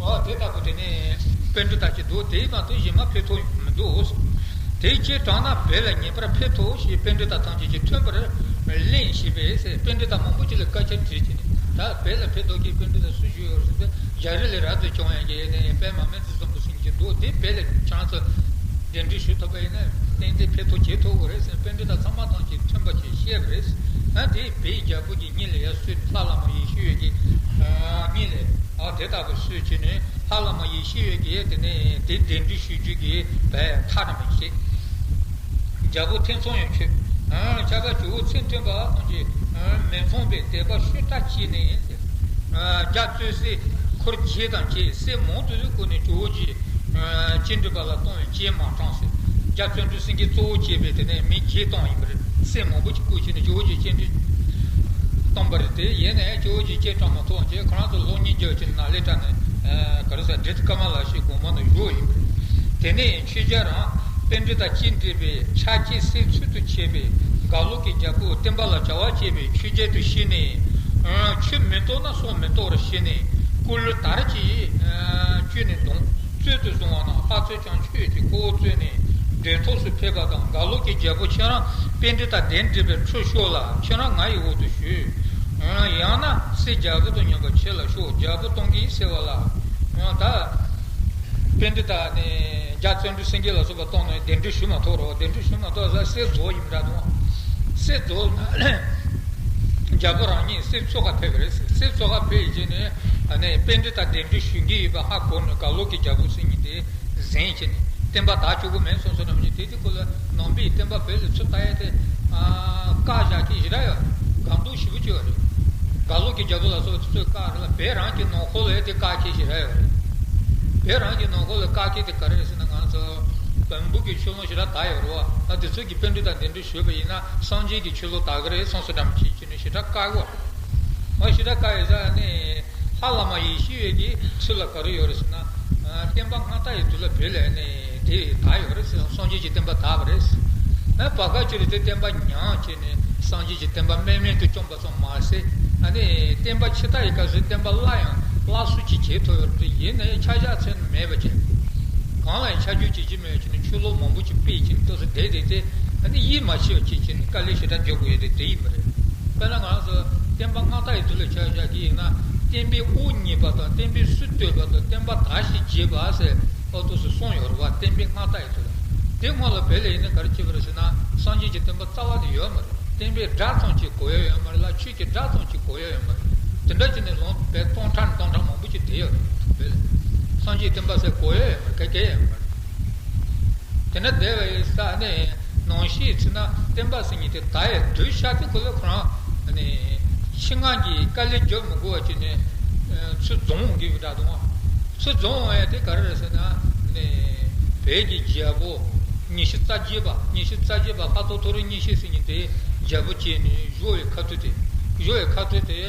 ཨོ་དེ་ལྟ་བུ་དེ་ནས་པཎྜི་ཏ་ཅིག་འདུག། དེ་མ་གཏོགས་གཞན་མ་ཕེབས་ཐུབ་མི་འདུག། དེ་ཅིག་དྲངས་ན་བོད་ལ་ངེས་པར་ཕེབས་ཐུབ་ཞེས་པཎྜི་ཏ་ཐམས་ཅད་ཀྱིས་མཐུན་པར་གླེང་ཞེས་པས་ཟེར། པཎྜི་ཏ་མང་པོ་ཅིག་ལ་སྐད་ཆ་དྲིས་བྱས་ནས། ད་བོད་ལ་ཕེབས་ཐུབ་ཀྱི་པཎྜི་ཏ་སུ་བཞུགས་ཡོད་རེད་ཟེར་དུས། རྒྱ་རི་ལས་རབ་ཏུ་བྱུང་བའི་གི་ནས་དཔལ་མ་མེ་མཛད་བཟང་པོ་ཟེར་མཁན་ཅིག་འདུག། དེ་བོད་ལ་ཁྱེད་རང་ཚོ་གདན་འདྲེན་ཞུ་ཐུབ་པ་ཡིན་ན་ཏན་ཏན་ཕེབས་ཐུབ་བྱེད་ཐུབ་དགོས་རེད་ཟེར། པཎྜི་ཏ་ཚང་མ་ཐམས་ཅད་མཐུན་པ་ཅིག་བཤད་པ་རེད། ཨ་དེ་བོད་རྒྱལ་པོ་གྱི་སྙིང་ལ་ཡར་གསོལ་ནས། ལྷ་བླ་མ་ཡེ་ཤེས་འོད་ཀྱི་སྙིང་ལ། ཨ་དེ་ལྟ་བུ་གསོལ་བྱས་ནས། ལྷ་བླ་མ་ཡེ་ཤེས་འོད་ཀྱིས་དེ་ནས་དེ་གདན་འདྲེན་ཞུ་རྒྱུ་གི་བས་ཐག་རིང་བ་བྱས། རྒྱལ་པོ་ཐེ་ཚོམ་ཡང་ཆོད། ཨ་ཁྱབ་པ་ཇོ་བོ་མཚན་མཐུན་པ་ཐམས་ཅད་མི་མཚུངས་པའི་དད་པ་ཤུགས་དྲག་སྐྱེས་ནས། རྒྱ་བཙོན་སྲིད་འཁོར་བརྒྱད་དང་བཅས་སྲིད་མང་དུ་བསྐོར་ནས་ཇོ་བོ་རྗེ་བཅིངས་འགྲོལ་པ་ལ་གཏོང་བའི་རྐྱེན་མ་དྲངས་ཟེར། རྒྱ་བཙོན་འགྲོལ་སེང་གེ་གཙོ་བོ་བྱས་པའི་དེ་ནས་མི་བརྒྱད་བཏང་ཡིན་པ་རེད། སྲིད་མང་པོ་ཅིག་བསྐོར་བྱས་ནས་ཇོ་བོ་རྗེ་བཅིངས་འགྲོལ། བཏང་པ་རེད་དེ། ཡིན་ནའི་ཇོ་བོ་རྗེ་སྐྱེས་གྲོངས་མ་ཐོག་ཅེས་ཁོ་རང་ཚོ་སློབ་གཉེར་རྒྱབ་ཀྱི་ནཱ་ལེནྡྲ་ནས་ག་རེ་ཟེར་འདྲེ་ཀ་མ་ལ་ཤི་དགོན་པ་ནས་བཞུགས་ཡིན་པ་རེད། དེ་ནས་ཆོས་རྒྱལ་རང་པཎྜི་ཏ་ཅི་འདྲ་བའི་ཆ་རྐྱེན་གསེར་ཚུལ་དུ་བྱས་པའི་གར་ལོག་གི་རྒྱལ་པོ་བསྟན་པ་ལ་བྱ་བ་བྱེད་པའི་ཆོས་རྒྱལ་དུ་ཤེས་ནས། ཆོས་མི་རྟོགས་ན་སྲོག་མི་རྟོགས་པར་ཤེས་ནས་སྐུ་ལུས་དར་གྱིས་གཅོད་ནས་གདུང་། རྩོད་དུ་བཟུང་བ་ན་ལྷ་རྩེ་འཆང་ཁྱོད་ཀྱིས་ཁོ་བོ་རྩོད་ནས་འདྲེ་ཐོག་སུ་ཕེབས་པ་དང་། གར་ལོག་གི་རྒྱལ་པོ་ཁྱེད་རང་པཎྜི་ཏ་གདན་འདྲེན་པའི་ཁྲུས་ཤོག་ལ་ཁྱེད་རང་ང་ཡི་འོག་ཏུ་བཞུགས། ཡང་ན་གསེར་རྒྱལ་པོ་དང་མཉམ་པར་ཁྱེར་ལ་ཤོག་རྒྱལ་པོ་གཏོང་གིན་ཟེར་བ་ལ། ད་པཎྜི་ཏ་ནི་རྒྱ་བརྩོན་འགྲུས་སེང་གེ་ལ་སོགས་པ་གཏོང་ནས་གདན་འདྲེན་ཞུ་མ་ཐོག་རོགས། གདན་འདྲེན་ཞུ་མ་ཐོག་ས་གསེར་རྫོགས་ཡིན་འདྲ་དང་། གསེར་རྫོགས་ན། རྒྱལ་པོ་རང་ཉིད་གསེར་ཚོགས་ཁ་ཕེབས་པ་རེད། གསེར་ཚོགས་ཁ་ཕེབས་ཡིན་ནས་ཨ་ནི་པཎྜི་ཏ་གདན་འདྲེན་ཞུ་གི་ཡོད་པ་ཧ་གོ་ནས་གར་ལོག་གི་རྒྱལ་པོ་ཟེར་མཁན་དེ་གཟན་བྱས་ནས་བསྟན་པ་དར་བཅུག་གི་མེད་སོང་སོང་ནམ་ཞིག་དེ་དུས་ཁོ་ལ་ནང་པའི་བསྟན་པ་བོད་ལ་ཚུར་ལྟ་ཡ་དེ་བཀག་བཞག་གི་ཞེ་དྲག་ཡོད་རེད། དགའ་སྡུག་ཞེ་པོ་ཅིག་ཡོད་རེད། གར་ལོག་གི་རྒྱལ་པོ་ལ་སོགས་པ་དེ་ཚོས་བཀག་རེད་ལ། བོད་རང་གི་ནང་ཁོ་ལ་དེ་བཀག་ཁྱེར་ཞེ་དྲག་ཡོད་རེད། བོད་རང་གི་ནང་ཁོ་ལ་བཀག་ཁྱེར་དེ་ག་རེ་རེད་ཟེར་ན། ང་ཚོ་བོན་པོ་གི་ཆོས་ལུགས་ཞེ་དྲག་དར་ཡོད་རེད་བ། ད་དེ་ཚོས་ཀྱི་པཎྜི་ཏ་གདན་འདྲེན་ཞུས་པ་ཡིན་ན་སངས་རྒྱས་ཀྱི་ཆོས་ལུགས་དར་གི་རེད་བསམ་བསམ་འདྲ་མི་བྱེད་ཀྱི་ནི་ཞེ་དྲག་དཀའ་གི་རེད། ང་ཞེ་དྲག་དཀའ་ཡོད་ས་ནི་ལྷ་བླ་མ་ཡེ་ཤེས་འོད་ཀྱི་ཚུལ་ལ་ག་རེ་ཡོད་རེད་ཟེར་ན། བསྟན་པ་སྔ་དར་ཡི་དུས་ལ་བོད་ལ་ནི་དེ་དར་ཡོད་རེད་ཟེར། སངས་རྒྱས་ཀྱི་བསྟན་པ་དར་བ་རེད། བར་སྐབས་ཅིག་ལ་དེ་བསྟན་པ་ཉམས་བྱས་ནས་སངས་རྒྱས་ཀྱི་བསྟན་པ་རྨེག་མེད་དུ་བཅོམ་པ་ཙམ་མ་ཟད། ཨ་ནི་བསྟན་པ་ཕྱི་དར་ཡི་སྐབས་སུ་བསྟན་པ་སླར་ཡང་སླར་གསོ་ཅིག་བྱེད་ཐུབ་ཡོད་རེད། ཡིན་ནའི་ཆ་བཞག་ཚད་མེད་པ་བྱས། གང་ལ་ཡང་ཆ་འཇོག་བྱེད་ཀྱི་མེད་ཅེ་ནས་ཆོས་ལུགས་མང་པོ་ཅིག་སྤེལ་ཅིང་ཏོག་ཙམ་བསྡད་བསྡད་དེ། ཨ་ནི་ཡིད་མ་ཆེས་པ་ཅིག་བྱས་ནས་དཀའ་ལས་ཞེ་དྲག་རྒྱག་དགོས་ཡོད་དེ་དེ་ཡིན་པ་རེད། དཔེར་ན་ང་རང་ཚོ་བསྟན་པ་སྔ་དར་ཡི་དུས་ལ་ཆ་བཞག་གི་ཡིན་ན། བསྟན་པའི་དབུ་བརྙེས་པ་དང་བསྟན་པའི་གསུང་བཏོད་པ་དང་བསྟན་པ་དར་ཞིང་རྒྱས་པ་ཟེར་ཨོ་ཏོག་ཙམ་གསུངས་ཡོད་རེད་བ། བསྟན་པའི་སྔ་དར་ཡི་དུས་ལ། དེ་སྔོན་ལ་བོད་ལ་ཡིན་ན་ག་རེ་བྱས་པ་རེད་ཟེར་ན། སངས་རྒྱས་ཀྱི་བསྟན་པ་རྩ་བ་ནས་ཡོད་མ་རེད། བསྟན་པའི་སྒྲ་ཙམ་གྱིས་གོ་ཡ་ཡོད་མ་རེད་ལ། ཆོས་ཀྱི་སྒྲ་ཙམ་གྱིས་གོ་ཡ་ཡོད་མ་རེད། དེ་འདྲ་བྱས་ནས་ལུང་བོད་སྟོང་ཕྲག་ནས་སྟོང་ཕྲག་མང་པོ་ཅིག་བསྡད་ཡོད་རེད་བོད་ལ། སངས་རྒྱས་བསྟན་པ་ཟེར་གོ་ཡ་ཡོད་མ་རེད། ག་གེ་ཡོད་མ་རེད། དེ་འདྲ་བསྡད་པའི་ས་ནས་ནང་བཞིན་བྱས་ན་བསྟན་པ་ཟེར་མཁན་དེ་དར་ཡ་དུས་ཤར་དུས་ཁོ་ལ་ཁོ་རང་ནས་ཕྱི་ནང་གི་དཀའ་ལས་རྒྱག་མི་དགོས་པ་བྱས་ནས་ཚུར་རྫོང་འོང་གི་ཡོད་འདྲ་འདུག་ཚུར་རྫོང་འོང་ཡ་དེ་ག་རེ་རེད་ཟེར་ན། ནས་བོད་ཀྱི་རྒྱལ་པོ་ཉི་ཤུ་རྩ་བརྒྱད་པ། ཉི་ཤུ་རྩ་བརྒྱད་པ་ལྷ་ཐོ་ཐོ་རི་ཉི་ཤུ་ཟེར་མཁན་དེ་རྒྱལ་པོ་བྱས་ནས་བཞུགས་པའི་ཁ་ཐུག་དེ། བཞུགས་པའི་ཁ་ཐུག་དེ་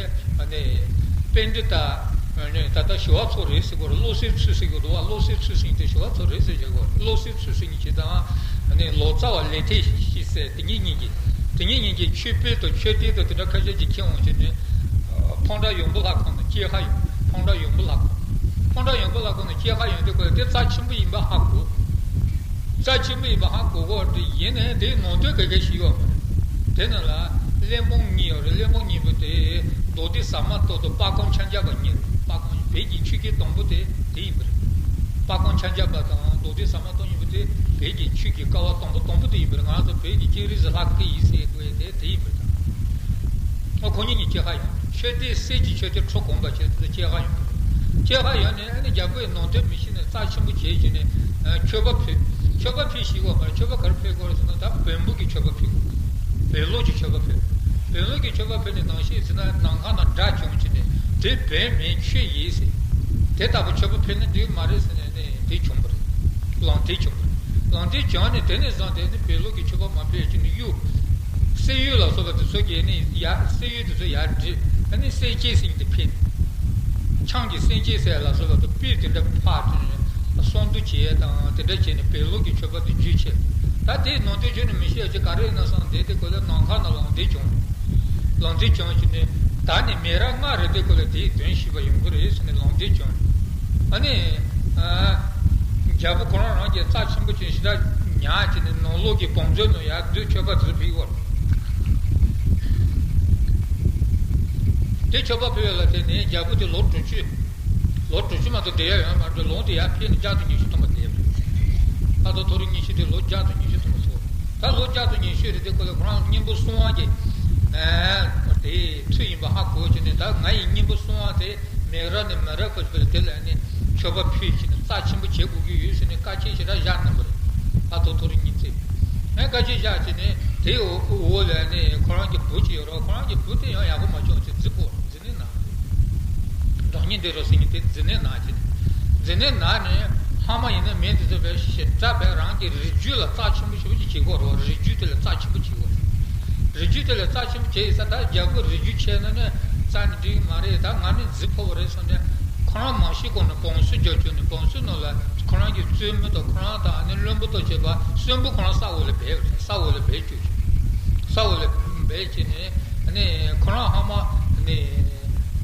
ནས་པཎྜི་ཏ་ནས་ད་ལྟ་ཞི་བ་འཚོ་རེད་ཟེར་གོ་རེད། བློ་གསལ་ཚུལ་ཟེར་གོ་འདུག་བ། བློ་གསལ་ཚུལ་ཟེར་མཁན་དེ་ཞི་བ་འཚོ་རེད་ཟེར་བྱ་གོ། བློ་གསལ་ཚུལ་ཟེར་མཁན་ཁྱེད་དང་ནས་ལོ་ཙཱ་བ་ལེགས་བཤད་ཞིག་ཟེར། དེ་གཉིས་གཉིས་ཀྱིས་དེ་གཉིས་གཉིས་ཀྱིས་ཆོས་དཔལ་དང་ཆོས་སྡེ་དང་དེ་འདྲ་ཁ་ཤས་ཀྱིས་ཁྱེར་འོང་བྱས་ནས། ཕོ་བྲང་ཡོང་འབུ་ལྷ་ཁང་དང་སྐྱེ་ཁ་ཡོང་། ཕོ་བྲང་ཡོང་འབུ་ལྷ་ཁང་། ཕོ་བྲང་ཡོང་འབུ་ལྷ་ཁང་དང་སྐྱེ་ཁ་ཡོང་དུས་ཁོ་དེ་རྩ་ཆེན་པོ་ཡིན་པ་ཧ་གོ། རྩ་ཆེན་པོ་ཡིན་པ་ཧ་གོ་གོ་དེ་ཡིན་ནའི་དེའི་ནང་དོན་ག་གེ་ཤེས་ཡོད་མ་རེད། དེ་ནང་ལ་གླེགས་བམ་གཉིས་ཡོད་རེད། གླེགས་བམ་གཉིས་པོ་དེ་མདོ་སྡེ་ཟ་མ་ཏོག་དང་དཔལ་ཁམས་ཕྱག་རྒྱ་པ་གཉིས་རེད། དཔལ་ཁམས་བོད་ཀྱི་ཆོས་སྐད་དང་པོ་དེ་དེ་ཡིན་པ་རེད། དཔལ་ཁམས་ཕྱག་རྒྱ་པ་དང་མདོ་སྡེ་ཟ་མ་ཏོག་གཉིས་པོ་དེ་བོད་ཀྱི་ཆོས་ཀྱི་སྐལ་བ་དང་པོ་དང་པོ་དེ་ཡིན་པ་རེད། ང་ཚོ་བོད་ཀྱི་སྤྱན་རས་གཟིགས་ལྷ་སྐུ་ཡིན་ཟེར་དགོས་ཡ་དེ་དེ་ཡིན་པ་རེད། ཨོ་ཁོ་གཉིས་གཉིས་སྐྱེ་ཁ་ཡོང་། ཆོས་སྡེ་གསེར་གྱི་ཆོས་སྡེ་ཁྲོ་གོམ་པ་བྱས་ཏེ་སྐྱེ་ཁ་ཡོང་། སྐྱེ་ཁ་ཡོང་ནས་ཨ་ནི་རྒྱལ་པོའི་ནང་དོན་མི་ཤེས་ནས་རྩ་ཆེན་པོ་བྱས་བྱས་ནས་མཆོད་པ་ཕུལ། མཆོད་པ་ཕུལ་ཞིག་འོ་མ་རེད། མཆོད་པ་ག་རེ་ཕུལ་དགོས་རེད་ཟེར་ན། ད་བོན་པོ་གི་མཆོད་པ་ཕུལ། བོན་ལུགས་ཀྱི་མཆོད་པ་ཕུལ། བོན་ལུགས་ཀྱི་མཆོད་པ་ཕུལ་ནས་ནང་བཞིན་ཟེར་ན་ནམ་མཁའ་ན་སྒྲ་བྱུང་བྱས་ནས་དེ་བོན་མིན་ཆོས་ཡིན་ཟེར། དེ་ལྟ་བུ་མཆོད་པ་ཕུལ་ན་འགྲིག་མ་རེད་ཟེར་ནས་ནས་དེ་བྱུང་བ་རེད། ལམ་སྟོན་བྱུང་བ་རེད། ལམ་སྟོན་བྱུང་ནས་དེ་ནས་བཟུང་སྟེ་ནི་བོན་ལུགས་ཀྱི་མཆོད་པ་མ་ཕུལ་ཅིག་ནི་གཡུ། གསེར་གཡུ་ལ་སོགས་པ་དེ་ཚོ་གིས་ནི་ཡ་གསེར་གཡུ་དེ་ཚོ་ཡར་བསྒྲིལ། ཨ་ནི་གསེར་སྐྱེམས་ཟེར་མཁན་དེ་ཕུལ། ཆང་གི་གསེར་སྐྱེམས་ཟེར་ལ་སོགས་པ་དང་སྤོས་དེ་འདྲ་ཕར་བསྟན་ནས་གསོལ་འདེབས་བྱས་དང་དེ་འདྲ་བྱས་ནས་བོན་ལུགས་ཀྱི་མཆོད་པ་དེ་བརྒྱུད་བྱས། ད་དེའི་ནང་དོན་ཁྱོན་ནས་མི་ཤེས་ཅིག་ག་རེ་ཡིན་ན་བསམ་བསྡད་དེ་ཁོ་ལ་ནམ་མཁའ་ན་ལམ་སྟོན་བྱུང་། ལམ་སྟོན་བྱུང་བྱས་ནས་ད་ནི་མི་རབས་ལྔ་རེ་དེ་ཁོ་ལ་དེའི་དོན་ཤེས་པ་ཡོང་གི་རེད་ཟེར་ནས་ལམ་སྟོན་བྱུང་། ཨ་ནི། རྒྱལ་པོ་ཁོ་རང་རང་གི་རྩ་ཆེན་པོ་ཅན་ཞེ་དྲག་ཉར་བྱས་ནས་ནང་ལོགས་ཀྱི་བང་མཛོད་ནང་ཡར་བསྡུས་མཆོད་པ་དེ་ཚོ་ཕུལ་བར། དེ་མཆོད་པ་ཕུལ་བ་ལ་བརྟེན་ནས་རྒྱལ་པོ་དེ་ལོ་དྲུག་ཅུ། ལོ་དྲུག་ཅུ་མ་གཏོགས་བསྡད་ཡ་ཡོད་མ་རེད། ལུང་དེ་ཡར་ཕེབས་ནས་བརྒྱ་དང་ཉི་ཤུ་ཐམ་པ་བསྡད་པ་རེད། ལྷ་ཐོ་ཐོ་རི་ཉི་ཤུ་དེ་ལོ་བརྒྱ་དང་ཉི་ཤུ་ཐམ་པ་ཚོ། ད་ལོ་བརྒྱ་དང་ཉི་ཤུ་རེད་དེ་ཁོ་ལ་ཁོ་རང་སྙིང་པོ་གསང་བ་གི་དེའི་ཚུལ་ཡིན་པ་ཧ་གོ་བྱས་ནས། ད་ང་ཡི་སྙིང་པོ་གསང་བ་དེ་མི་རབས་ནས་མི་རབས་བར་དུ་དེ་ལ་ནི་མཆོད་པ་ཕུལ་བྱས་ནས་རྩ་ཆེན་པོ་བྱེད་དགོས་ཀྱི་ཡོད་ཟེར་ནས་བཀའ་ཆད་ཞེ་དྲག་བཞག་གནང་བ་རེད། ལྷ་ཐོ་ཐོ་རི་གཉིས་ཚེ། ངས་བཀའ་ཆད་བཞག་བྱས་ནས་དེའི་འོག་ལ་ནི་ཁོ་རང་གི་བུ་ཅིག་ཡོད་རེད། ཁོ་རང་གི་བུ་དེ་ཡང་ཡག་པོ་མ་བྱུང་བྱས་འཛིན་པོ་འཛིན་ནས་ན། སྒྲ་སྙན་ལྡན་རོགས་ཟེར་མཁན་དེ་འཛིན་ནས་ན་བྱས་ནས། འཛིན་ནས་ན་ནས་ཕ་མ་ཡིན་ན་མིང་དེ་ཚོ་བས་ཞེ་དྲག་བས་རང་གི་རིགས་རྒྱུད་ལ་རྩ་ཆེན་པོ་ཞེ་པོ་ཅིག་བྱེད་དགོས་རེད། རིགས་རྒྱུད་དེ་ལ་རྩ་ཆེན་པོ་བྱེད་དགོས་རེད། རི་རྒྱུད་དེ་ལ་རྩ་ཆེན་པོ་བྱས་ཡིན་ས། ད་རྒྱལ་པོ་རི་རྒྱུད་ཆེ་ན་ནི་རྩ་ནས་འགྲིག་གི་མ་རེད། ད་ང་ནི་རྫི་ཕོ་བ་རེད་སོང་ནས། ཁོ་རང་མང་ཤོས་གོ་ནས་བང་སོ་རྒྱག་བཅུག་ནས། བང་སོའི་ནང་ལ་ཁོ་རང་གི་བཙུན་མོ་དང་ཁོ་རང་དང་ནི་བློན་པོ་དང་བཅས་པ་གསོན་པོ་ཁོ་རང་ས་འོག་ལ་སྦས། ས་འོག་ལ་སྦས་བཅུག་ས་འོག་ལ་སྦས་བྱས་ནས་ནི་ཁོ་རང་ཧ་མ་ནི་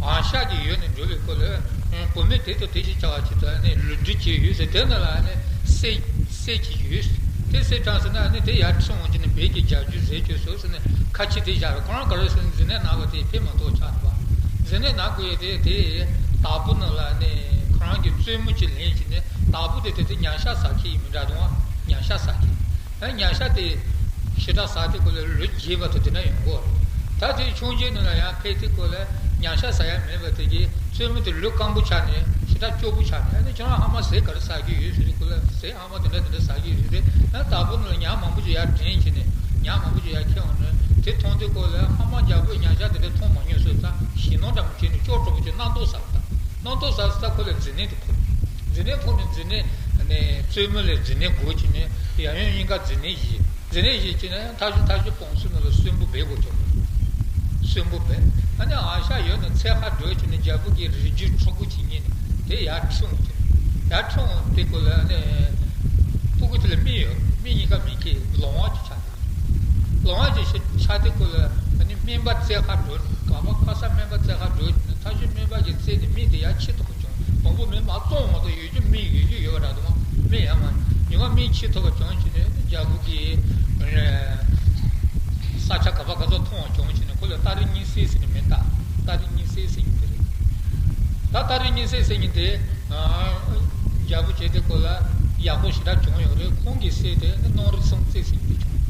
ཨང་ཤག་གི་ཡུལ་ནས་འགྲོ་བའི་སྐོར་ལ། བུད་མེད་དེ་དང་དེ་ཞིག་བྱ་བ་ཅིག་དང་ནི་ལུས་འབྲེལ་བྱས་ཡོད་ཟེར། དེ་ནི་ལ་ནི་སྲས་སྲས་ཅིག་ཡོད། དེ་སྲས་དྲངས་ཟེར་ན་ནི་དེ་ཡར་ཁྲིད་འོང་བྱས་ནས་བོད་ཀྱི་རྒྱལ་རྒྱུད་བཟོས་བཅུག་སོང་ཟེར་ནས་ཁ་ཆེ་དེ་བཞག་རེད། ཁོ་རང་ག་རེ་ཟེར་ན་འཛིན་གྲྭ་ནང་བ་དེ་ཕེབས་མ་ཐུབ་ཆགས་རེད་པ། འཛིན་གྲྭ་ནང་དགོས་ཡས་དེ་དེ་དྭགས་པོ་ནང་ལ་ནི་ཁོ་རང་གི་བཙུན་མོ་ཅིག་ལེན་བྱས་ནས། དྭགས་པོ་དེ་དེ་དེ་ཉ་ཤ་ཟ་མཁན་ཡིན་མི་འདྲ་འདུག་ཨ། ཉ་ཤ་ཟ་མཁན། ཨ། ཉ་ཤ་དེ་ཞེ་དྲག་ཟ་དེ་ཁོ་ལ་ལོ་རྒས་པ་དང་དེ་འདྲ་ཡོང་གི་རེད། ད་དེ་ཆུང་ཆུང་ནང་ལ་ཡང་ཕེབས་དེ་ཁོ་ལ་ཉ་ཤ་ཟ་ཡ་མེད་པ་དེ་གིས་བཙུན་མོ་དེ་ལུས་སྐམ་པོ་ཆགས་ནས་ཞེ་དྲག་སྐྱོ་པོ་ཆགས་ནས། ཨ་ནི་ཁྱོད་རང་ཧ་མ་ཟས་ག་རེ་ཟ་གི་ཡོད་ཟེར་དུས་ཁོ་ལ་ཟས་ཧ་མ་དེ་འདྲ་དེ་འདྲ་ཟ་གི་ཡོད་ཟེར་དུས། ཨ། དྭགས་པོ་ནང་ལ་ཉ་མང་པོ་ཅིག་ཡར་འདྲེན་བྱས་ནས། ཉ་མང་པོ་ཅིག་ཡར་ཁྱེར་འོང་ནས་དེ་མཐོང་དུས་ཁོ་ལ་ཧ་མ་རྒྱལ་པོས་ཉ་ཤ་དེ་འདྲ་མཐོང་མ་མྱོང་ཟེར་ཙང་ཞེད་སྣང་འདྲ་མོ་བྱས་ནས་སྐྱོ་གྲོགས་པོ་ཅིག་རྣམ་རྟོག་ཟ་བ་དང་། རྣམ་རྟོག་ཟ་ཟ་ཁོ་ལ་འཛིན་གྲྭ་དེ་ཕོག་འཛིན་གྲྭ་ཕོག་ནས་འཛིན་གྲྭ་ནས་བཙུན་མོ་ལས་འཛིན་གྲྭ་དགོས་བྱས་ནས་ཡང་ཡང་གཉིས་ཀ་འཛིན་གྲྭ་བཞི། འཛིན་གྲྭ་བཞི་བྱས་ནས་ཡང་མཐའ་བཞི་མཐའ་བཞི་བང་སོའི་ནང་ལ་གསོན་པོ་སྦས་དགོས་བྱུང་། གསོན་པོ་སྦས། ཨ་ནི་ཨང་ཤག་ཡོད་ན་ཚད་ཧ་འགྲོ་བྱས་ནས་རྒྱལ་པོ་གི་རི་རྒྱུད་ཕྲུ་གུ་ཅིག་རྙེད་ནས་དེ་ཡར་ཁྲིད་འོང་བྱས། ཡར་ཁྲིད་འོང་དེ་ཁོ་ལ་ཨ་ནི་ཕྲུ་གུ་དེ་ལ་མིང་ཡོད། མིང་གཉིས་ཀ་མིང་ཁྱེད་ལོང་བ་ཅིག་ཆགས། ལོང་བ་ཅིག་ཆགས་དེ་ཁོ་ལ་ཨ་ནི་སྨན་པ་བཙལ་ཁ་འགྲོ། ག་པ་ཁ་ས་སྨན་པ་བཙལ་ཁ་འགྲོ་བྱས་ནས་མཐའ་བཞི་སྨན་པ་གིས་བཙལ་ནས་མིང་དེ་ཡར་ཁྱེར་ཐུབ་པ་བྱུང་། དང་པོ་མི་མ་བཙོང་མ་གཏོགས་ཡོད་རྒྱུ་མིང་ཡོད་རྒྱུ་ཡོད་པ་འདྲ་འདུག་མིང་ཡང་མ་ཉི་མ་མིང་ཁྱེར་ཐུབ་པ་བྱུང་བྱས་ནས་རྒྱལ་པོ་གིས་ས་ཆ་ག་པ་ག་ཚོད་མཐོང་བ་བྱུང་བྱས་ནས་ཁོ་ལ་སྟ་རི་གཉན་གསེར་ཟེར་ནས་མིང་བཏགས། སྟ་རི་གཉན་གསེར་ཟེར་མཁན་དེ་རེད། ད་སྟ་རི་གཉན་གསེར་ཟེར་མཁན་དེ་རྒྱལ་པོ་བྱས་ཏེ་ཁོ་ལ་ཡག་པོ་ཞེ་དྲག་བྱུང་ཡོད་རེད། ཁོང་གི་སྲས་དེ་ནི་སྣང་རི་སྲོང་བཙན་ཟེར་མཁན་དེ་བྱུང་།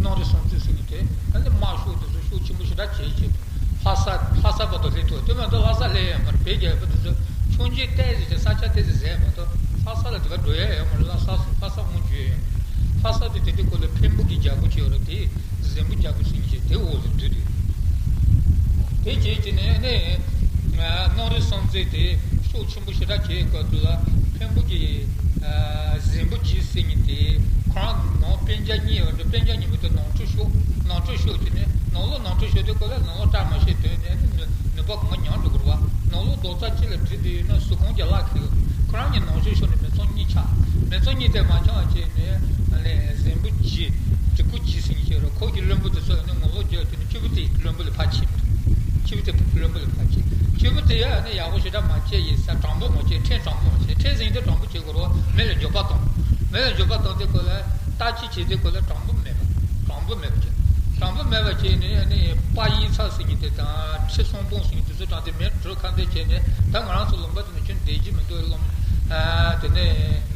སྣང་རི་སྲོང་བཙན་ཟེར་མཁན་དེ་ཨ་ནི་དམག་ཤོག་དེ་ཚོ་ཤུགས་ཆེན་པོ་ཞེ་དྲག་བྱས་བྱས། ལྷ་ས་ལྷ་ས་བར་དུ་སླེབས་ཐུབ། དེ་མ་གཏོགས་ལྷ་ས་སླེབས་ཡོད་མ་རེད། བོད་རྒྱལ་པོ་དེ་ཚོ་ཆུང་ཆུང་ཏོག་ཙམ་གྱི་ས་ཆ་ཏོག་ཙམ་ཟིན་མ་གཏོགས་ལྷ་ས་ལ་དེ་ག་འགྲོ་ཡ་ཡོད་མ་རེད། ལྷ་ས་ལྷ་ས་འོང་རྒྱུ་ཡོད་ཡོད་མ་རེད། ལྷ་ས་དེ་དེ་དུས་ཁོ་ལ་འཕན་པོ་གི་རྒྱལ་པོ་ཅིག་ཡོད་རེད། དེ་ཟིང་པོ་རྒྱལ་པོ་ཟེར་མཁན་ཅིག་དེ་འོག་ལ་བསྡུས་ཏེ། དེ་རྗེས་ཀྱི་ནས་ནི་སྣང་རི་སྲོང་བཙན་དེ་ཤུགས་ཆེན་པོ་ཞེ་དྲག་བྱས་སྐབས་དེ་ལ་འཕན་པོ་གི་ཟིང་པོ་རྗེ་ཟེར་མཁན་དེ་ཁོ་རང་ནང་སྤུན་ཀྱག་གཉིས་ཡོད་རེད། སྤུན་ཀྱག་གཉིས་པོ་དེ་ནང་ཁྲོལ་ཤོར། ནང་ཁྲོལ་ཤོར་གྱི་ནས་ནང་ལོགས་ནང་ཁྲོལ་ཤོར་དུས་སྐབས་ལ་ནང་ལོགས་བཀྲ་མ་ཤིས་དོན་ནས་ནི་ནུས་ནུས་པ་གང་ག་ཉམས་འགྲོ་གི་རེད་བ། ནང་ལོགས་རྡོག་རྩ་གཅིག་ལ་བྲིས་བསྡད་ཡོད་ན་གཟུགས་ཁོང་གི་བརླག་གི་ཡོད། ཁོ་རང་གཉིས་ནང་ཁྲོལ་ཤོར་ནས་མི་ཚང་གཉིས་ཆགས། མི་ཚང་གཉིས་དེ་མ་འཆང་བ་བྱས་ནས་ཨ་ནི་ཟིང་པོ་རྗེ་གྲི་གུ་རྗེ་ཟེར་མཁན་ཞིག་ཡོད་རེད། ཁོ་གི་བློན་པོ་དེ་ཚོ་ནི་ངོ་ལོག་རྒྱག་དུས་ནི་སྐྱེས་བུ་དེ་བློན་པོ་ལ་ཕར་ཕྱིན་པ་རེད། སྐྱེས་བུ་དེ་བློན་པོ་ལ་ཕར་ཕྱིན། སྐྱེས་བུ་དེ་ཡང་ནི་ཡག་པོ་ཞེ་དྲག་མ་བྱས་ཡིན་ས། དྲང་པོ་མ་བྱས། ཁྲིམས་དྲང་པོ་མ་བྱས། ཁྲིམས་ཟིན་དུས་དྲང་པོ་བྱེད་དགོས་རེད། མི་ལ་འགྱོད་པ་གཏོང་། མི་ལ་འགྱོད་པ་གཏོང་དུས་ཁོ་ལ་ལྟ་ཅི་བྱེད་དུས་ཁོ་ལ་དྲང་པོ་མེད་པ། དྲང་པོ་མེད་པ་བྱས། དྲང་པོ་མེད་པ་བྱས་ནས་ནི་དཔའ་ཡིག་ཚགས་ཟེར་མཁན་དེ་དང་ཁྲི་སྲོང་བོང་ཟེར་མཁན་དེ་ཚོ་དྲངས་ཏེ་མེ་དྲོད་ཁ་འདོན་བྱས་ནས། ད་ང་རང་ཚོ་ལུང་པ་དེ་ནས་ཁྱོད་བསྡད་ཀྱི་མི་འདུག་ལོང་། ཨ། དེ་ནས་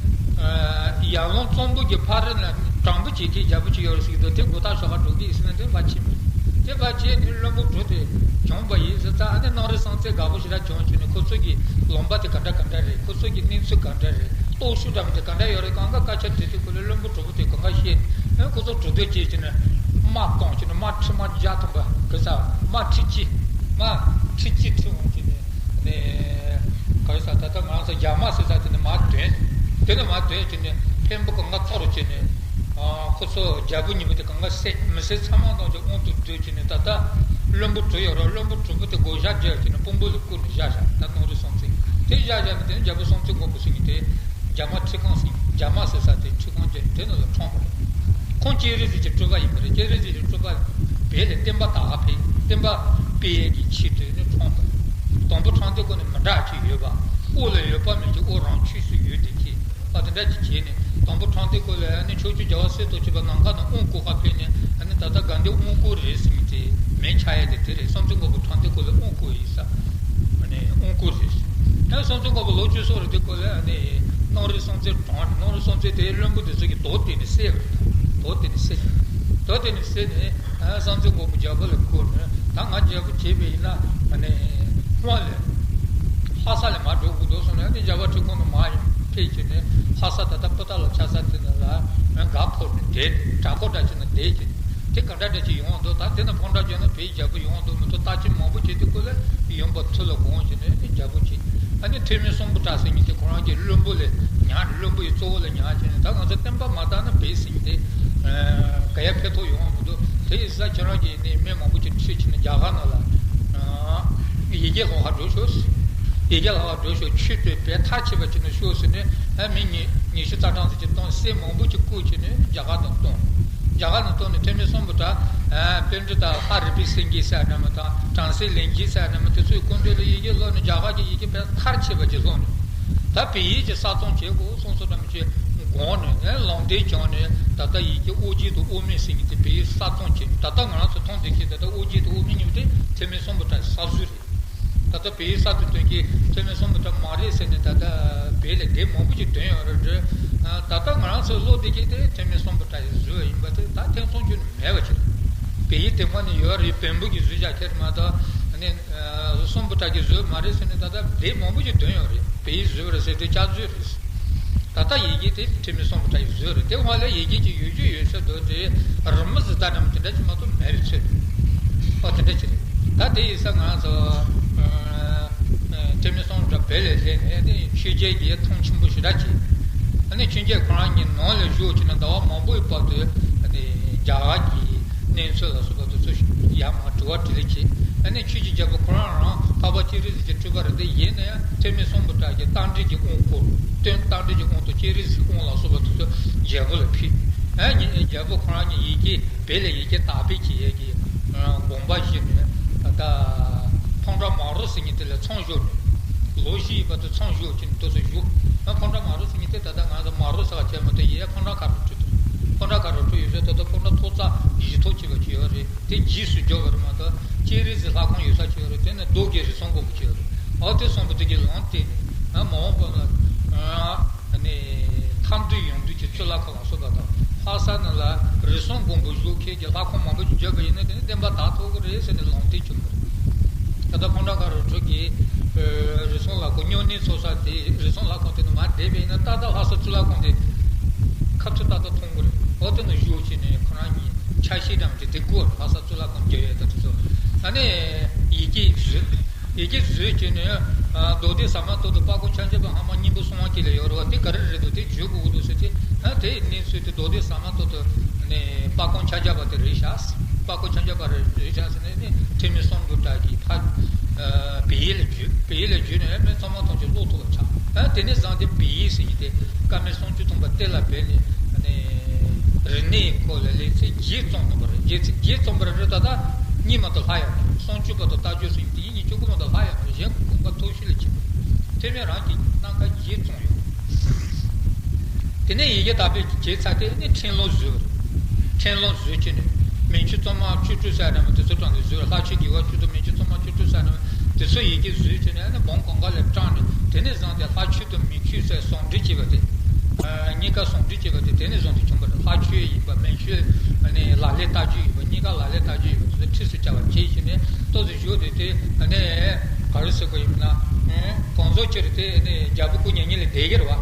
ཡར་ཀླུང་གཙང་པོ་གི་ཕ་རི་ལ་དྲང་པོ་བྱེད་མཁན་རྒྱལ་པོ་ཅིག་ཡོད་རེད་ཟེར་གྱི་འདུག་དེ་མགོ་ཐག་ཞོག་ག་འགྲོ་གི་ཡིན་ཟེར་ནས་དེ་ཕར་ཕྱིན་པ་རེད། དེ་ཕར་ཕྱིན་ནས་བློན་པོ་དྲུག་དེ་བྱུང་བ་ཡིན་ཟེར་ཙང་། ཨ་ནི་སྣང་རི་སྲོང་བཙན་དགའ་པོ་ཞེ་དྲག་བྱུང་བྱུང་ནས་ཁོ་ཚོ་གི་ལུང་པ་དེ་ག་འདྲ་ག་འདྲ་རེད། ཁོ་ཚོ་གི་གནས་ཚུལ་ག་འདྲ་རེད། སྟོབས་ཤུགས་འདྲ་མི་འདྲ་ག་འདྲ་ཡོད་རེད། གང་ག་སྐད་ཆ་དྲིས་དུས་ཁོ་ལ་བློན་པོ་དྲུག་པོ་དེ་གང་ག་བཤད་ནས། ཨ། ཁོ་ཚོ་དྲུག་སྡེ་བྱས་བྱས་ནས་དམག་བཏང་བྱས་ནས་དམག་ཁྲི་དམག་བརྒྱ་ཐམ་པ་གི་ས་དམག་ཁྲི་གཅིག་དམག་ཁྲི་གཅིག་ཁྲིད་འོང་བྱས་ནས། ནས་ག་རེ་ཟ། ད་ལྟ་ང་རང་ཚོ་རྒྱ་དམག་ཟེར་ས་དེ་ནས་མར་ཐོན། དེ་ནས་མར་ཐོན་བྱས་ནས་འཕན་པོ་གང་ག་ཚོར་བྱས་ནས། ཨ། ཁོ་ཚོ་རྒྱལ་པོ་གཉིས་པོ་དེ་གང་ག་བསད། མི་བསད་ཚང་མ་གཏོང་བྱས་དབང་དུ་བསྡུས་བྱས་ནས། ད་ལྟ་བློན་པོ་དྲུག་ཡོད་རེད། བློན་པོ་དྲུག་པོ་དེ་བགོ་བཤའ་བརྒྱབ་བྱས་ནས་དཔོན་པོ་ལ་བསྐུར་ནས་བཞག་བཞག་ད་སྣང་རི་སྲོང་བཙན་དེ་བཞག་བཞག་ནས། དེ་ནས་རྒྱལ་པོ་སྲོང་བཙན་སྒམ་པོ་ཟེར་མཁན་དེ་རྒྱ་དམག་ཁྲིད་ཁང་ཟེར། རྒྱ་དམག་ཟེར་ས་དེ་ཁྲིད་ཁང་བྱས་ནས་དེ་ནང་ལ་འཁྲུངས་པ་རེད། ཁོང་སྤྱན་རས་གཟིགས་ཀྱི་སྤྲུལ་པ་ཡིན་པ་རེད། སྤྱན་རས་གཟིགས་ཀྱི་སྤྲུལ་པ་བོད་ལ་བསྟན་པ་དར་ཁ་འཕེལ། བསྟན་པ་སྤེལ་ཡས་ཀྱི་ཆེད་དུ་ནི་འཁྲུངས་པ་རེད། དང་པོ་འཁྲུངས་དུས་ཁོ་ནི་མི་འདྲ་ཅིག་ཡོད་པ། དབུ་ལ་ཡོད་པ་མིན་གྱི་དབུ་རང་ཆོས་སུ་ཡོད་དེ་ཅིག་ཨ། དེ་འདྲ་ཅིག་བྱས་ནས་དང་པོ་འཁྲུངས་དུས་ཁོ་ལ་ཨ་ནི་ཕྱོགས་བཅུའི་རྒྱལ་བ་སྲས་དང་བཅས་པ་ནམ་མཁའ་ནས་དབང་བསྐུར་ཁ་ཕེབས་ནས། ཨ་ནི་ད་ལྟ་དགའ་ལྡན་དབང་བསྐུར་རིས་ཟེར་མཁན་དེ་མིང་ཆགས་ཡས་དེ་དེ་རེད། སྲོང་བཙན་སྒམ་པོ་འཁྲུངས་དུས་ཁོ་ལ་དབང་བསྐུར་ཡིན་ས། ཨ་ནི་དབང་བསྐུར་རིས། ཨ། སྲོང་བཙན་སྒམ་པོ་ལོ་བཅུ་གསུམ་རེད་དུས་ཁོ་ལ་ཨ་ནི་སྣང་རི་སྲོང་བཙན་གྲོངས། སྣང་རི་སྲོང་བཙན་དེ་བློན་པོ་དེ་ཚོ་གིས་དོར་བཏུལ་ནས་བསད་པ་རེད། དོར་བཏུལ་ནས་བསད། དོར་བཏུལ་ནས་བསད་ནས། ཨ། སྲོང་བཙན་སྒམ་པོ་རྒྱལ་པོ་ལ་བསྐུར་ནས། ད་ང་རྒྱལ་པོ་བྱས་པ་ཡིན་ན་ཨ་ནི་སྔོན་ལ་ལྷ་ས་ལ་མར་འགྲོ་དགོས་འདུག་གསུངས་ནས། ཨ་ནི་རྒྱལ་བ་ཁྲི་སྲོང་ནས་མར་ཕེབས་བྱས་ནས་ལྷ་ས་ད་ལྟ་སྤུ་ཐག་ལ་ཆགས་ས་དེ་ནང་ལ་མར་སྒར་ཕབ་ནས་བསྡད། གྲྭ་སྐོར་འདྲ་བྱས་ནས་བསྡད་བྱས། དེ་ག་འདྲ་འདྲ་ཅིག་ཡོང་འདུག་ད་དེ་ནས་ཕོ་བྲང་བརྒྱུད་ནས་བོད་རྒྱལ་པོ་ཡོང་འདུག་མི་འདུག་བརྟག་དཔྱད་མང་པོ་བྱས་དུས་སྐབས་ལ་ཡོང་འབབ་ཐུགས་ལ་དགོངས་བྱས་ནས་ཨ་ནི་རྒྱལ་པོ་བྱས། ཨ་ནི་ཐོན་མི་གསོན་པོ་གྲགས་ཟེར་མཁན་དེ་ཁོ་རང་གི་བློན་པོ་ལ་ཉར། བློན་པོ་ཡི་གཙོ་བོ་ལ་ཉར་བྱས་ནས། ད་ང་ཚོ་བསྟན་པ་མ་དར་ན་བོད་ཟེར་མཁན་དེ་ག་ཡ་ཕེབས་ཐུབ་ཡོང་བ་མི་འདུག་དེ་ཡིན་ཙང་ཁྱེད་རང་གིས་ནི་མི་མང་པོ་ཅིག་ཁྲིད་ཕྱིན་ནས་རྒྱ་གར་ནང་ལ་ཡི་གེ་ཀློག་ག་འགྲོ་ཤོག་ཡི་གེ་ཀློག་ག་འགྲོ་ཤོག་ཆོས་དེ་བས་མཐར་ཕྱིན་པ་ཅིག་ནས་ཤོག་ཟེར་ནས། ཨ། མི་ཉི་ཉི་ཤུ་རྩ་གྲངས་ཙམ་ཅིག་བཏང་། སྲས་མང་པོ་ཅིག་བཀོད་བྱས་ནས་རྒྱ་གར་ནང་བཏང་། རྒྱ་གར་ནང་བཏང་ནས་ཐོན་མི་སམ་བྷོ་ཊ། ཨ། པཎྜི་ཏ་ལྷ་རིག་པའི་སེང་གེ་ཟེར་ཡ་འདྲ་མོ་དང་། བྲམ་ཟེ་ལེགས་མཇིང་ཟེར་ཡ་འདྲ་མོ་དེ་ཚོའི་སྐུ་མདུན་ལ་ཡི་གེ་ཀློག་ནས། རྒྱ་གར་གྱི་ཡི་གེ་བས་མཐར་ཕྱིན་པ་ཅིག་ཀློག་ནས། ད་བོད་ཡིག་ཅིག་གསར་རྩོམ་བྱེད་དགོས་བསམ་བསམ་འདྲ་མོ་ཅིག་དགོངས་ནས། ཨ། ལམ་སྟོན་བྱུང་ནས། ད་ལྟ་ཡི་གེ་ཨོ་རྒྱན་དང་ཨོ་མོན་ཟེར་མཁན་དེ་བོད་ཡིག་གསར་རྩོམ་བྱས། ད་ལྟ་ང་རང་ཚོ་མཐོང་བསྡད་མཁན་ད་ལྟ་ཨོ་རྒྱན་དང་ཨོ་མོན་གཉིས་པོ་དེ་ཐོན་མི་སམ་བྷོ་ཊ་གསར་བཟོ་རེད། ད་ལྟ་བོད་ཡིག་གསར་དུ་བཏོན་མཁན་ཐོན་མི་སམ་བྷོ་ཊ་མ་རེད་ཟེར་ནས་ད་ལྟ་བོད་ལ་སྡེ་མང་པོ་ཅིག་བཏོན་ཡོད་རེད་འདྲ། ད་ལྟ་ང་རང་ཚོས་ཀློག་བསྡད་མཁན་དེ་ཐོན་མི་སམ་བྷོ་ཊ་ཡིས་བཟོས་པ་ཡིན་པ་དེ་ད་ཐེ་ཚོམ་ཁྱོན་ནས་མེད་པ་ཅིག་རེད། བོད་ཡིག་དེ་ཁོ་ནས་ཡོད་རེད། བོན་པོ་གིས་བཟོས་བཞག་ཁྱེར་མ་གཏོགས། ཨ་ནི། ཨ། སམ་བྷོ་ཊ་གིས་བཟོས་མ་རེད་ཟེར་ནས་ད་ལྟ་སྡེ་མང་པོ་ཅིག་བཏོན་ཡོད་རེད། བོད་ཡིག་བཟོས་པ་རེད་ཟེར་དུས་སྐྱག་རྫུན་རེད། ད་ལྟ་ཡི་གེ་དེ་ཐོན་མི་སམ་བྷོ་ཊ་ཡིས་བཟོས་རེད། དེ་འོག་ལ་ཡི་གེ་ཅིག་ཡོད་རྒྱུ་ཡོད་ཚད་དུ་དེ་རི་མོ་བཟོ་ལྟ་འདྲ་མོ་དེ་འདྲ་ཅིག་མ་གཏོགས་མེད་པའི་ཚོད། ཨོ། དེ་འདྲ་ཅིག་རེད། ད་དེ་ཡིན་ཙང་ང་ཚོ། ཨ། ཐོན་མི་སམ་བྷོ་ཊ་བོད་ལ་སླེབས་ནས་དེ་ཆོས་རྒྱལ་གྱིས་མཐོང་ཆེན་པོ་ཞེ་དྲག་བྱས། ཨ་ནི་ཆོས་རྒྱལ་ཁོ་རང་གཉིས་ནང་ལ་བཞུགས་བྱས་ནས་ཟླ་བ་མང་པོའི་བར་དུ། ཨ་ནི་རྒྱ་གར་གྱི་གནས་ཚུལ་ལ་སོགས་པ་དེ་ཚོ་ཡར་མར་དྲི་བ་དྲིས་ལན་བྱས། ཨ་ནི་ཆོས་ཀྱི་རྒྱལ་པོ་ཁོ་རང་རང་འཕགས་པ་སྤྱན་རས་གཟིགས་ཀྱི་སྤྲུལ་པ་རེད། དེ་ཡིན་ན་ཡང་ཐོན་མི་སམ་བྷོ་ཊ་གི་རྟ་མགྲིན་གྱི་དབང་བསྐུར། སྟོན། རྟ་མགྲིན་གྱི་དབང་དང་སྤྱན་རས་གཟིགས་དབང་ལ་སོགས་པ་དེ་ཚོ་རྒྱལ་པོ་ལ་ཕུལ། ཨ་ནི་རྒྱལ་པོ་ཁོ་རང་གཉིས་ཡི་གེ་བོད་ལ་ཡི་གེ་དག་སྤེལ་བྱེད་ཡས་ཀྱི་དགོངས་པ་བཞེས་ནས། ད་ལྟ་ཕོ་བྲང་མ་རུ་ཟེར་མཁན་དེ་ལ་ཚང་བཞུགས་ནས། ལོ་བཞི་ཡིན་པ་དུ་ཚང་བཞུགས་ཀྱིན་དུ་སུ་བཞུགས། ང་ཕོ་བྲང་མ་རུ་ཟེར་མཁན་དེ་ད་ལྟ་ང་ཚོ་མ་རུ་ཟེར་བ་བྱས་མ་གཏོགས། ཡས་ཕོ་བྲང་ཁ་རུ་ཁྲིད་དུ། ཕོ་བྲང་ཁ་རུ་ཁྲིད་ཡོད་ས་ད་ལྟ་ཕོ་བྲང་ཐོག་རྩེག་བཞི་ཐོག་བྱས་པ་ཅིག་ཡོད་རེད། དེ་རྗེས་སུ་འཇུག་པ་རེད་མ་གཏོགས། སྤྱན་རས་གཟིགས་ལྷ་ཁང་ཡོད་ས་ཅིག་ཡོད་རེད། དེ་ནི་རྡོ་རྗེ་རིགས་གསུམ་མགོན་པོ་ཅིག་ཡོད་རེད། ཨོ། དེ་གསུམ་པོ་དེ་གི་ལུང་བསྟན་ནས། ཨ། མ་འོངས་པ་ལ། ཨ། ནི་མཐའ་འདུལ་ཡང་འདུལ་གྱི་གཙུག་ལག་ཁང་ལ་སོགས་པ་དང་། ལྷ་ས་ནང་ལ་རིགས་གསུམ་མགོན་པོ་བཞུགས་མཁན་གྱི་ལྷ་ཁང་མང་པོ་ཞིག་བརྒྱབ་པ་ཡིན་ན་དེ་ནི་བདེན་པ་དག་ཐུབ་ཀྱི་རེད་ཟེར་ནས་ལུང་བསྟན་བྱུང་བ་རེད། ད་ལྟ་ཕོ་བྲང་ཁ་རུ་ཁྲིད་ཀྱི། ཨ། རིགས་གསུམ་ལྷ་ཁང་སྨྱུང་གནས་ཚོགས་ས་དེ། རིགས་གསུམ་ལྷ་ཁང་དེ་ནི་མར་བསྡད་པ་ཡིན་ན་ཏག་ཏག་ལྷ་ས་གཙུག་ལག་ཁང་དེ་ཁ་ཐུག་ཏག་ཏག་མཐོང་གི་རེད། འོ། དེ་ནི་བཞུགས་བྱས་ནས་ཁོ་རང་གཉིས་ཆ་ཤས་འདྲ་མོ་དེ་དེ་བསྐུར། ལྷ་ས་གཙུག་ལག་ཁང་རྒྱབ་ཡས་དང་དེ་ཚོ། ཨ་ནི་ཡི་གེ་བཟོས། ཡི་གེ་བཟོས་བྱས་ནས། ཨ། མདོ་སྡེ་ཟ་མ་ཏོག་ཏུ་དཔལ་སྐུ་ཕྱག་རྒྱ་པ་སྔ་མ་སྙིང་པོ་གསང་བ་སྐྱེས་ལ་ཡོད་རེད་བ། དེ་ག་རེ་རེད་འདུག་དེ་བརྗོད་དགོས་ཀྱི་འདུག་ཟེར་ཏེ། ཨ། དེའི་གནས་ཚུལ་དེ་མདོ་སྡེ་ཟ་མ་ཏོག་ཏུ་ནས་དཔལ་སྐུ་ཕྱག་རྒྱ་པ་དེ་རེད་ཤག་དཔལ་སྐུ་ཕྱག་རྒྱ་པ་རེད་ཤག་ཟེར་ནས་ནི་ཐོན་མི་སམ་བྷོ་ཊ་གིས་ཕར། ཨ། བོད་ཡིག་ལ་བསྒྱུར། བོད་ཡིག་ལ་བསྒྱུར་ནས་མི་ཚང་མ་ཐམས་ཅད་ཀློག་ཐུབ་པ་ཆགས། ཨ། དེ་ནས་བཟུང་སྟེ་བོད་ཡིག་ཟེར་མཁན་དེ་བཀའ་མའི་སུམ་ཅུ་ཐམ་པ་གཏན་ལ་འབེབས་ནས། ཨ་ནི་རིག་གནས་ཁོ་ལ་ལེ་ཚན་བརྒྱད་རྩོམ་གནང་བ་རེད། ལེ་ཚན་བརྒྱད་རྩོམ་པ་རེད། ད་ལྟ་གཉིས་མ་གཏོགས་ལྷག་ཡོད་མ་རེད། སུམ་ཅུ་པ་དང་རྟགས་བརྗོད་ཟེར་མཁན་དེ་གཉིས་གཅིག་པུ་མ་གཏོགས་ལྷག་ཡོད་མ་རེད། གཞན་དགོངས་པ་མཐོ་ཤོས་ལ་ཕྱིན་པ་རེད། ཐོན་མི་རང་གིས་སྣ་ཁ་བརྒྱད་བརྩམས་ཡོད། དེ་ནས་ཡི་གེ་དག་སྤེལ་བྱས་ཚར་ཏེ་ནི་ཕྲེང་ལུང་བཟོས་པ་རེད། ཕྲེང་ལུང་བཟོས་བྱས་ནས་མན་ཆད་གཙང་མ་བཅུ་དྲུག་ཟེར་ཡ་འདྲ་མོ་དེ་ཚོ་དྲངས་ཏེ་བཟོས། ལྷ་ཆོས་དགེ་བ་བཅུ་དང་མན་ཆད་གཙང་མ་བཅུ་དྲུག་ཟེར་ཡ་འདྲ་མོ་དེ་ཚོ་ཡི་གེ་བཟོས་བྱས་ནས། ཨ་ནི་འབུམ་གང་ག་ལ་དྲངས་ནས། དེ་ནས་བཟུང་སྟེ་ལྷ་ཆོས་དང་མི་ཆོས་ཟེར་ཟུང་འབྲེལ་བྱས་པ་དེ། ཨ། གཉིས་ཀ་ཟུང་འབྲེལ་བྱས་པ་དེ་དེ་ནས་བཟུང་སྟེ་བྱུང་བ་རེད། ལྷ་ཆོས་ཡིན་པ། མན་ཆད། ཨ་ནི་ལག་ལེན་བསྟར་རྒྱུ་ཡིན་པ། གཉིས་ཀ་ལག་ལེན་བསྟར་རྒྱུ་ཡིན་པ་དེ་ཚོ་འཁྲིས་སུ་བཅར་བ་བྱས་བྱས་ནས་ཏོག་ཙམ་བཞུགས་བསྡད་དེ། ཨ་ནི་ག་རེ་ཟེར་དགོས་ཡིན་ན། ཨ། གང་ཟག་ཅིག་རེད། དེ་ཨ་ནི་རྒྱལ་པོ་སྐུ་མྱ་ངན་ལས་འདས་ཀྱི་རེད་བ།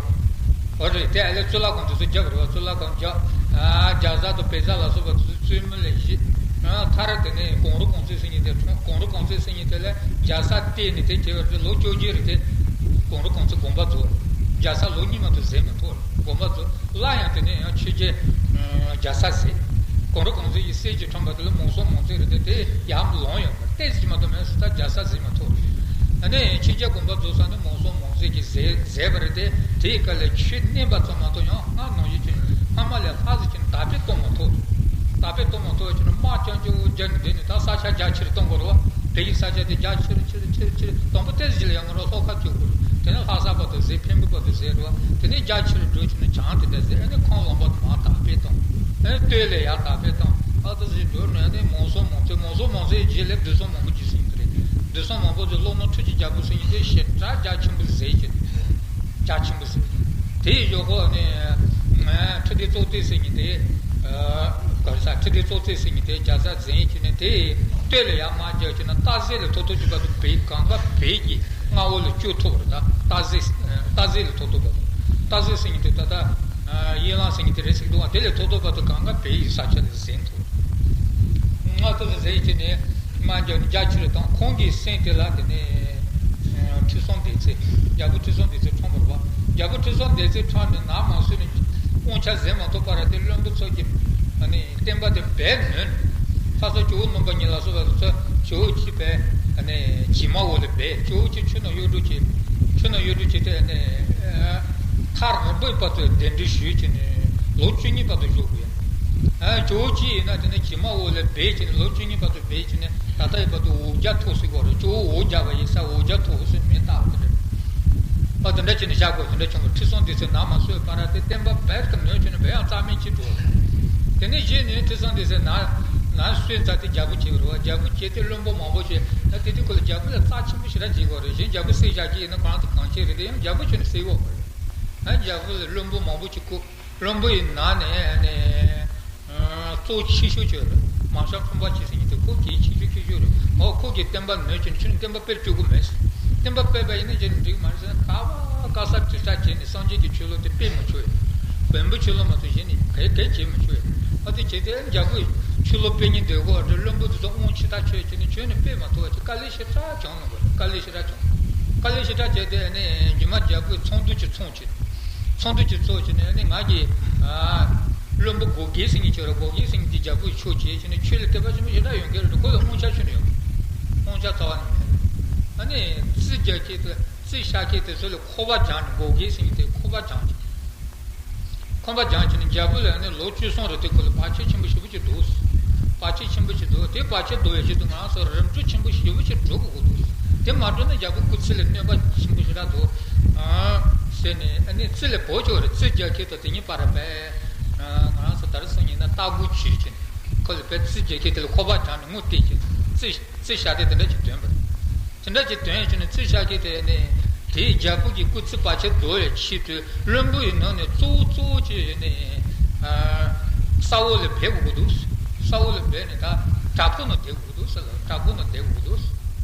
འོ་རེད། དེ་ཨ་ལས་གཙུག་ལག་ཁང་དེ་ཚོ་བརྒྱབ་རེད་བ། གཙུག་ལག་ཁང་བརྒྱབ། ཨ། རྒྱ་བཟའ་དང་བལ་བཟའ་ལ་སོགས་པ་དེ་ཚོ་བཙུན་མོ་ལ་བཞེས། ཨ། མཐར་དེ་ནས་གངས་རི་གོང་ཚད་ཟེར་མཁན་དེ་འཁྲུངས། གངས་རི་གོང་ཚད་ཟེར་མཁན་དེ་ལ་རྒྱལ་ས་བཏེགས་ནས་དེ་བྱས་པ་རེད། ལོ་བཅོ་བརྒྱད་རེད། དེ་གངས་རི་གོང་ཚད་དགོངས་པ་རྫོགས། རྒྱལ་ས་ལོ་གཉིས་མ་གཏོགས་ཟིན་མ་ཐུབ། དགོངས་པ་རྫོགས། སླར་ཡང་དེ་ནས་ཡང་ཆོས་རྒྱལ། ཨ། རྒྱལ་ས་ཟིན། གངས་རི་གོང་ཚད་ཀྱི་སྲས་ཀྱི་ཁྲོམ་པ་དེ་ལ་མང་སྲོང་མང་བཙན་རེད་དེ། དེ་ཡར་ལོངས་ཡོད་པ་ཏོག་ཙམ་མ་གཏོགས་མེད་ཟེར། ད་རྒྱལ་ས་ཟིན་མ་ཐུབ། ཨ་ནི་ཆོས་རྒྱལ་དགོངས་པ་རྫོགས་ས་ནི་མང་སྲོང་མང་བཙན་གྱིས་བཟས་བཟས་པ་རེད་དེ། དེའི་སྐབས་ལ་ཆོས་གནས་པ་ཙམ་མ་གཏོགས་ཡང་སྔར་ནང་བཞིན་གྱི་སྔ་མ་ལས་ལྷག་ཙམ་གྱི་དར་སྤེལ་གཏོང་མ་ཐུབ། དར་སྤེལ་གཏོང་མ་ཐུབ་ཀྱི་ནི་དམག་རྐྱང་རྐྱང་རྒྱག་ནས་བསྡད་ནས། ད་ས་ཆ་རྒྱ་ཆེར་གཏོང་དགོས་རེད་བ། བོད་ཀྱི་ས་ཆ་དེ་རྒྱ་ཆེར་ཆེར་ཆེར་ཆེར། དང་པོ་ཏོག་ཙམ་ལ་ཡང་ང་རང་ལྷོ་ཁ་སྐྱོད་དགོས་རེད། དེ་ནས་ལྷ་ས་བར་དུ་བཟས། འཕན་པོ་བར་དུ་བཟས་རེད་བ། དེ་ནས་རྒྱ་ཆེར་འགྲོ་བྱས་ནས་བྱང་དེ་འདྲ་བཟས། ཨ་ནི་ཁམས་ལུང་པ་དུ་མར་དར་སྤེལ་བཏང་། ཨ་ནི་སྟོད་ལ་ཡར་དར་སྤེལ་བཏང་། ཨ། ད་ཟིན་འགྲོ་ནས་ཨ་ནི་མང་སྲོང་མང་བཙན། མང་སྲོང་མང་བཙན་རྗེས་ལ་བདུད་སྲུང་མང་པོ་རྒྱུད་ཟིན་གྱི་རེད། བདུད་སྲུང་མང་པོ་ཚོས་སློབ་མ་ཁྲི་གཅིག་རྒྱལ་པོ་ཟེར་མཁན་དེ་ཞེ་དྲག་རྒྱ་ཆེན་པོ་བཟས་ཀྱི་རེད། རྒྱ་ཆེན་པོ་ཟས། དེའི་གཞུག་གུ་ནི། ཨ། ཁྲི་ལྡེ་ཙོང་ཙེ་ཟེར་མཁན་དེ། ཨ། ག་རེ་ཟ། ཁྲི་ལྡེ་ཙོང་ཙེ་ཟེར་མཁན་དེ་རྒྱལ་ས་འཛིན་བྱས་ནས། དེ་སྟོད་ལ་ཡར་དམག་རྒྱག་བྱས་ན་སྟག་གཟིག་ལ་ཐོག་ཐོག་གི་བར་དུ་བོད་གང་ག་བོད་ཀྱི་མངའ་འོག་ལ་བསྐྱོད་ཐུབ་པ་རེད། ད་སྟག་གཟིག། ཨ། སྟག་གཟིག་ལ་ཐོག་ཐོག་བར་དུ། སྟག་གཟིག་ཟེར་མཁན་དེ་ད་ལྟ། ཨ། གཡས་གླིང་ཟེར་མཁན་དེ་རེད་ཟེར་གྱི་འདུག་ག་དེ་ལ་ཐོག་ཐོག་བར་དུ་གང་ག་བོད་ཡི་ས་ཆ་ལ་འཛིན་ཐུབ། ང་ཚོ་ལ་ཟེར་གྱི་ནས་དམག་རྒྱག་ནས་རྒྱ་ཆེར་བཏང་། ཁོང་གི་སྲས་དེ་ལ་དེ་ནས། ཨ། ཁྲི་སྲོང་ལྡེ་བཙན། རྒྱལ་པོ་ཁྲི་སྲོང་ལྡེ་བཙན་འཁྲུངས་པ་རེད་བ། རྒྱལ་པོ་ཁྲི་སྲོང་ལྡེ་བཙན་འཁྲུངས་ནས་ནམ་མ་སོན་ནས་དབང་ཆ་ཟིན་མ་ཐུབ་བར་དེ་བློན་པོ་ཚོ་གིས། ཨ་ནི་བསྟན་པ་དེ་སྦས་ནོན། ལྷ་ས་ཇོ་བོ་སྣུམ་པ་ཉིད་ལ་སོགས་པ་ཚོ་ཇོ་བོ་གཅིག་པས་ནས་བྱེ་མ་འོག་ལ་སྦས། ཇོ་བོ་གཅིག་ཆུ་ནང་གཡོ་འགུལ་བྱེད། ཆུ་ནང་གཡོ་འགུལ་བྱེད་དེ་ནས་མཐའ་རིང་པོའི་བར་དུ་གདན་འདྲེན་ཞུས་བྱས་ནས་ལོ་བཅུ་གཉིས་བར་དུ་བཞུགས་དགོས། ཨ་ཇོ་བོ་གཅིག་ཡིན་ན་དེ་ནས་བྱེ་མ་འོག་ལ་སྦས་བྱས་ནས་ལོ་བཅུ་གཉིས་བར་དུ་སྦས་བྱས་ནས་ད་ལྟ་ཡི་བར་དུ་འོ་བརྒྱལ་ཐོག་ཟེར་གོ་རེད། ཇོ་བོ་འོ་བརྒྱལ་བ་ཡིན་ས་འོ་བརྒྱལ་ཐོག་ཟེར་མིང་བཏགས་པ་དེ་རེད། ཨ་དེ་འདྲ་བྱས་ནས་བཞག་དགོས། དེ་འདྲ་བྱུང་བ་ཁྲི་སྲོང་ལྡེ་བཙན་ནར་མ་སོན་པར་དེ་བསྟན་པ་རྦད་དེ་ནོན་བྱས་ནས་བས་ཡང་རྩ་མེད་བྱེད་འགྲོ་རེད། དེ་ནས་གཞི་ནས་ཁྲི་སྲོང་ལྡེ་བཙན་ནར་ནར་སོན་ཚར་དེ་རྒྱལ་པོ་བྱས་པ་རེད་བ། རྒྱལ་པོ་བྱས་ཏེ་བློན་པོ་མང་པོ་བྱས། ད་དེ་དུས་ཁོ་ལ་རྒྱལ་པོ་ལ་རྩ་ཆེན་པོ་ཞེ་དྲག་བྱེད་དགོས་རེད། གཞན་རྒྱལ་པོ་བསད་བཞག་གི་ཡིན་ན་ཁོ་རང་དེ་གང་བྱེད་རེད། དེ་ཡང་རྒྱལ་པོ་ཁྱོན་ནས་བསད་འོག་པ་རེད། ཨ་རྒྱལ་པོ་ལ་བློན་པོ་མང་པོ་ཅིག་བསྐོས། བློན་པོ་ཡི་ནང་ནས་ནས་གཙོ་ཆེ་ཤོས་ཅིག་རེད། མང་ཤོས་ཁྲོམ་པ་ཆེ་ཟེར་མཁན་དེ་ཁོ་གལ་ཆེ་ཤོས་ཆེ་ཤོས་རེད། འོ་ཁོ་གིས་བསྟན་པ་ནོན་བྱས་ནས་ཁྱོད་ནི་བསྟན་པ་སྤེལ་བཅུག་གི་མེད། བསྟན་པ་སྤེལ་བ་ཡིན་ན་ཁྱོད་ནི་འགྲིག་མ་རེད་ཟེར་ན། ག་བ་ག་ས་དྲིལ་བསྒྲགས་བྱས་ནས་སངས་རྒྱས་ཀྱི་ཆོས་ལུགས་དེ་སྤེལ་མི་ཆོག་ཡ། བོན་པོའི་ཆོས་ལུགས་མ་གཏོགས་གཞན་ནི་གལ་གལ་བྱེད་མི་ཆོག་ཡ། ཨ་དེ་བྱས་ཏེ་རྒྱལ་པོས་ཆོས་ལུགས་སྤེལ་མཁན་འདོད་དགོས་པ་རེད། བློན་པོ་དེ་ཚོ་དབང་ཆེ་ཐག་ཆོད་བྱས་ནས་ཁྱོད་ནི་སྤེལ་མ་ཐུབ་པ་བྱས། དཀའ་ལས་ཞེ་དྲག་བྱུང་ནོ་གོ། དཀའ་ལས་ཞེ་དྲག་བྱུང་། དཀའ་ལས་ཞེ་དྲག་བྱས་ཏེ་ཨ་ནི་རྗེས་མ་རྒྱལ་པོས་ཚོགས་འདུ་ཅིག་ཚོགས་བྱས། ཚོགས་འདུ་ཅིག་ཚོགས་བྱས་ནས་ཨ་ནི་ང་གི་ཨ་བློན་པོ་གོ་རྒྱལ་ཟེར་མཁན་ཅིག་ཡོད་རེད། གོ་རྒྱལ་ཟེར་མཁན་དེ་རྒྱལ་པོའི་ཕྱོགས་བྱས་བྱས་ནས་ཆོས་ལ་དད་པ་ཆེན་པོ་ཞེ་དྲག་ཡོད་མཁན་རེད། ཁོ་ལ་དབང་ཆ་ཁྱོན་ནས་ཡོད་མ་རེད། དབང་ཆ་རྩ་བ་ནས་མེད། ཨ་ནི་རྩིས་རྒྱག་མཁན་དེ་རྩིས་བཞག་མཁན་དེ་ཚོ་ལ་ཁོ་པ་སྦྱངས་ནས། གོ་རྒྱལ་ཟེར་མཁན་དེ་ཁོ་པ་སྦྱངས་བྱས། ཁོ་པ་སྦྱངས་བྱས་ནས་རྒྱལ་པོ་ལ་ཨ་ནི་ལོ་བཅུ་གསུམ་རེ་དེ་ཁོ་ལ་བར་ཆད་ཆེན་པོ་ཞེ་པོ་ཅིག་འདུག་བར་ཆད་ཆེན་པོ་ཞིག་འདུག་དེ་བར་ཆད་འདུག་ཡ་ཞིག་ཏུ་ང་རང་ཚོ་རིམ་གྲོ་ཆེན་པོ་ཞེ་པོ་ཅིག་འགྲོ་དགོས་ཀྱི་འདུག་དེ་མ་འགྲོ་ན་རྒྱལ་པོ་སྐུ་ཚེ་ལ་གནོད་པ་ཆེན་པོ་ཞེ་དྲག་འདུག་ཨ་ཟེར་ནས། ཨ་ནི་རྩིས་ལ་བོད་ཆོག་རེད། རྩིས་རྒྱག་མཁན་དང་དེ་གཉིས་བར་བས་ང་རང་ཚོ་ད་རེས་སང་ཉིན་ན་ལྟ་སྒོ་བྱེད་ཀྱི་ཁོ་ལ་བས་རྩིས་རྒྱག་མཁན་དེ་ལ་ཁོ་པ་སྦྱངས་ནས་ངོ་བལྟས་ཀྱི་རྩིས་རྩིས་བྱ་དེ་དེ་འདྲ་ཅིག་འདོན་པ་རེད། དེ་འདྲ་ཅིག་དོན་ཡོད་ཅིག་ནས་རྩིས་བཞག་གི་དེ་ནས་དེའི་རྒྱལ་པོ་གི་སྐུ་ཚེ་བར་ཆད་ཟློག་ཡའི་ཆེད་དུ་བློན་པོ་ཡི་ནང་ནས་གཙོ་བོ་གཙོ་བོ་ཅིག་ཡོད་ནས་ས་འོག་ལ་སྦས་དགོས་ཀྱི་འདུག་ས་འོག་ལ་སྦས་ནས་ད་བྲག་ཕུག་ནང་བསྡད་དགོས་ཀྱི་འདུག་ཟེར་ལ། བྲག་ཕུག་ནང་བསྡད་དགོས་ཀྱི་འདུག་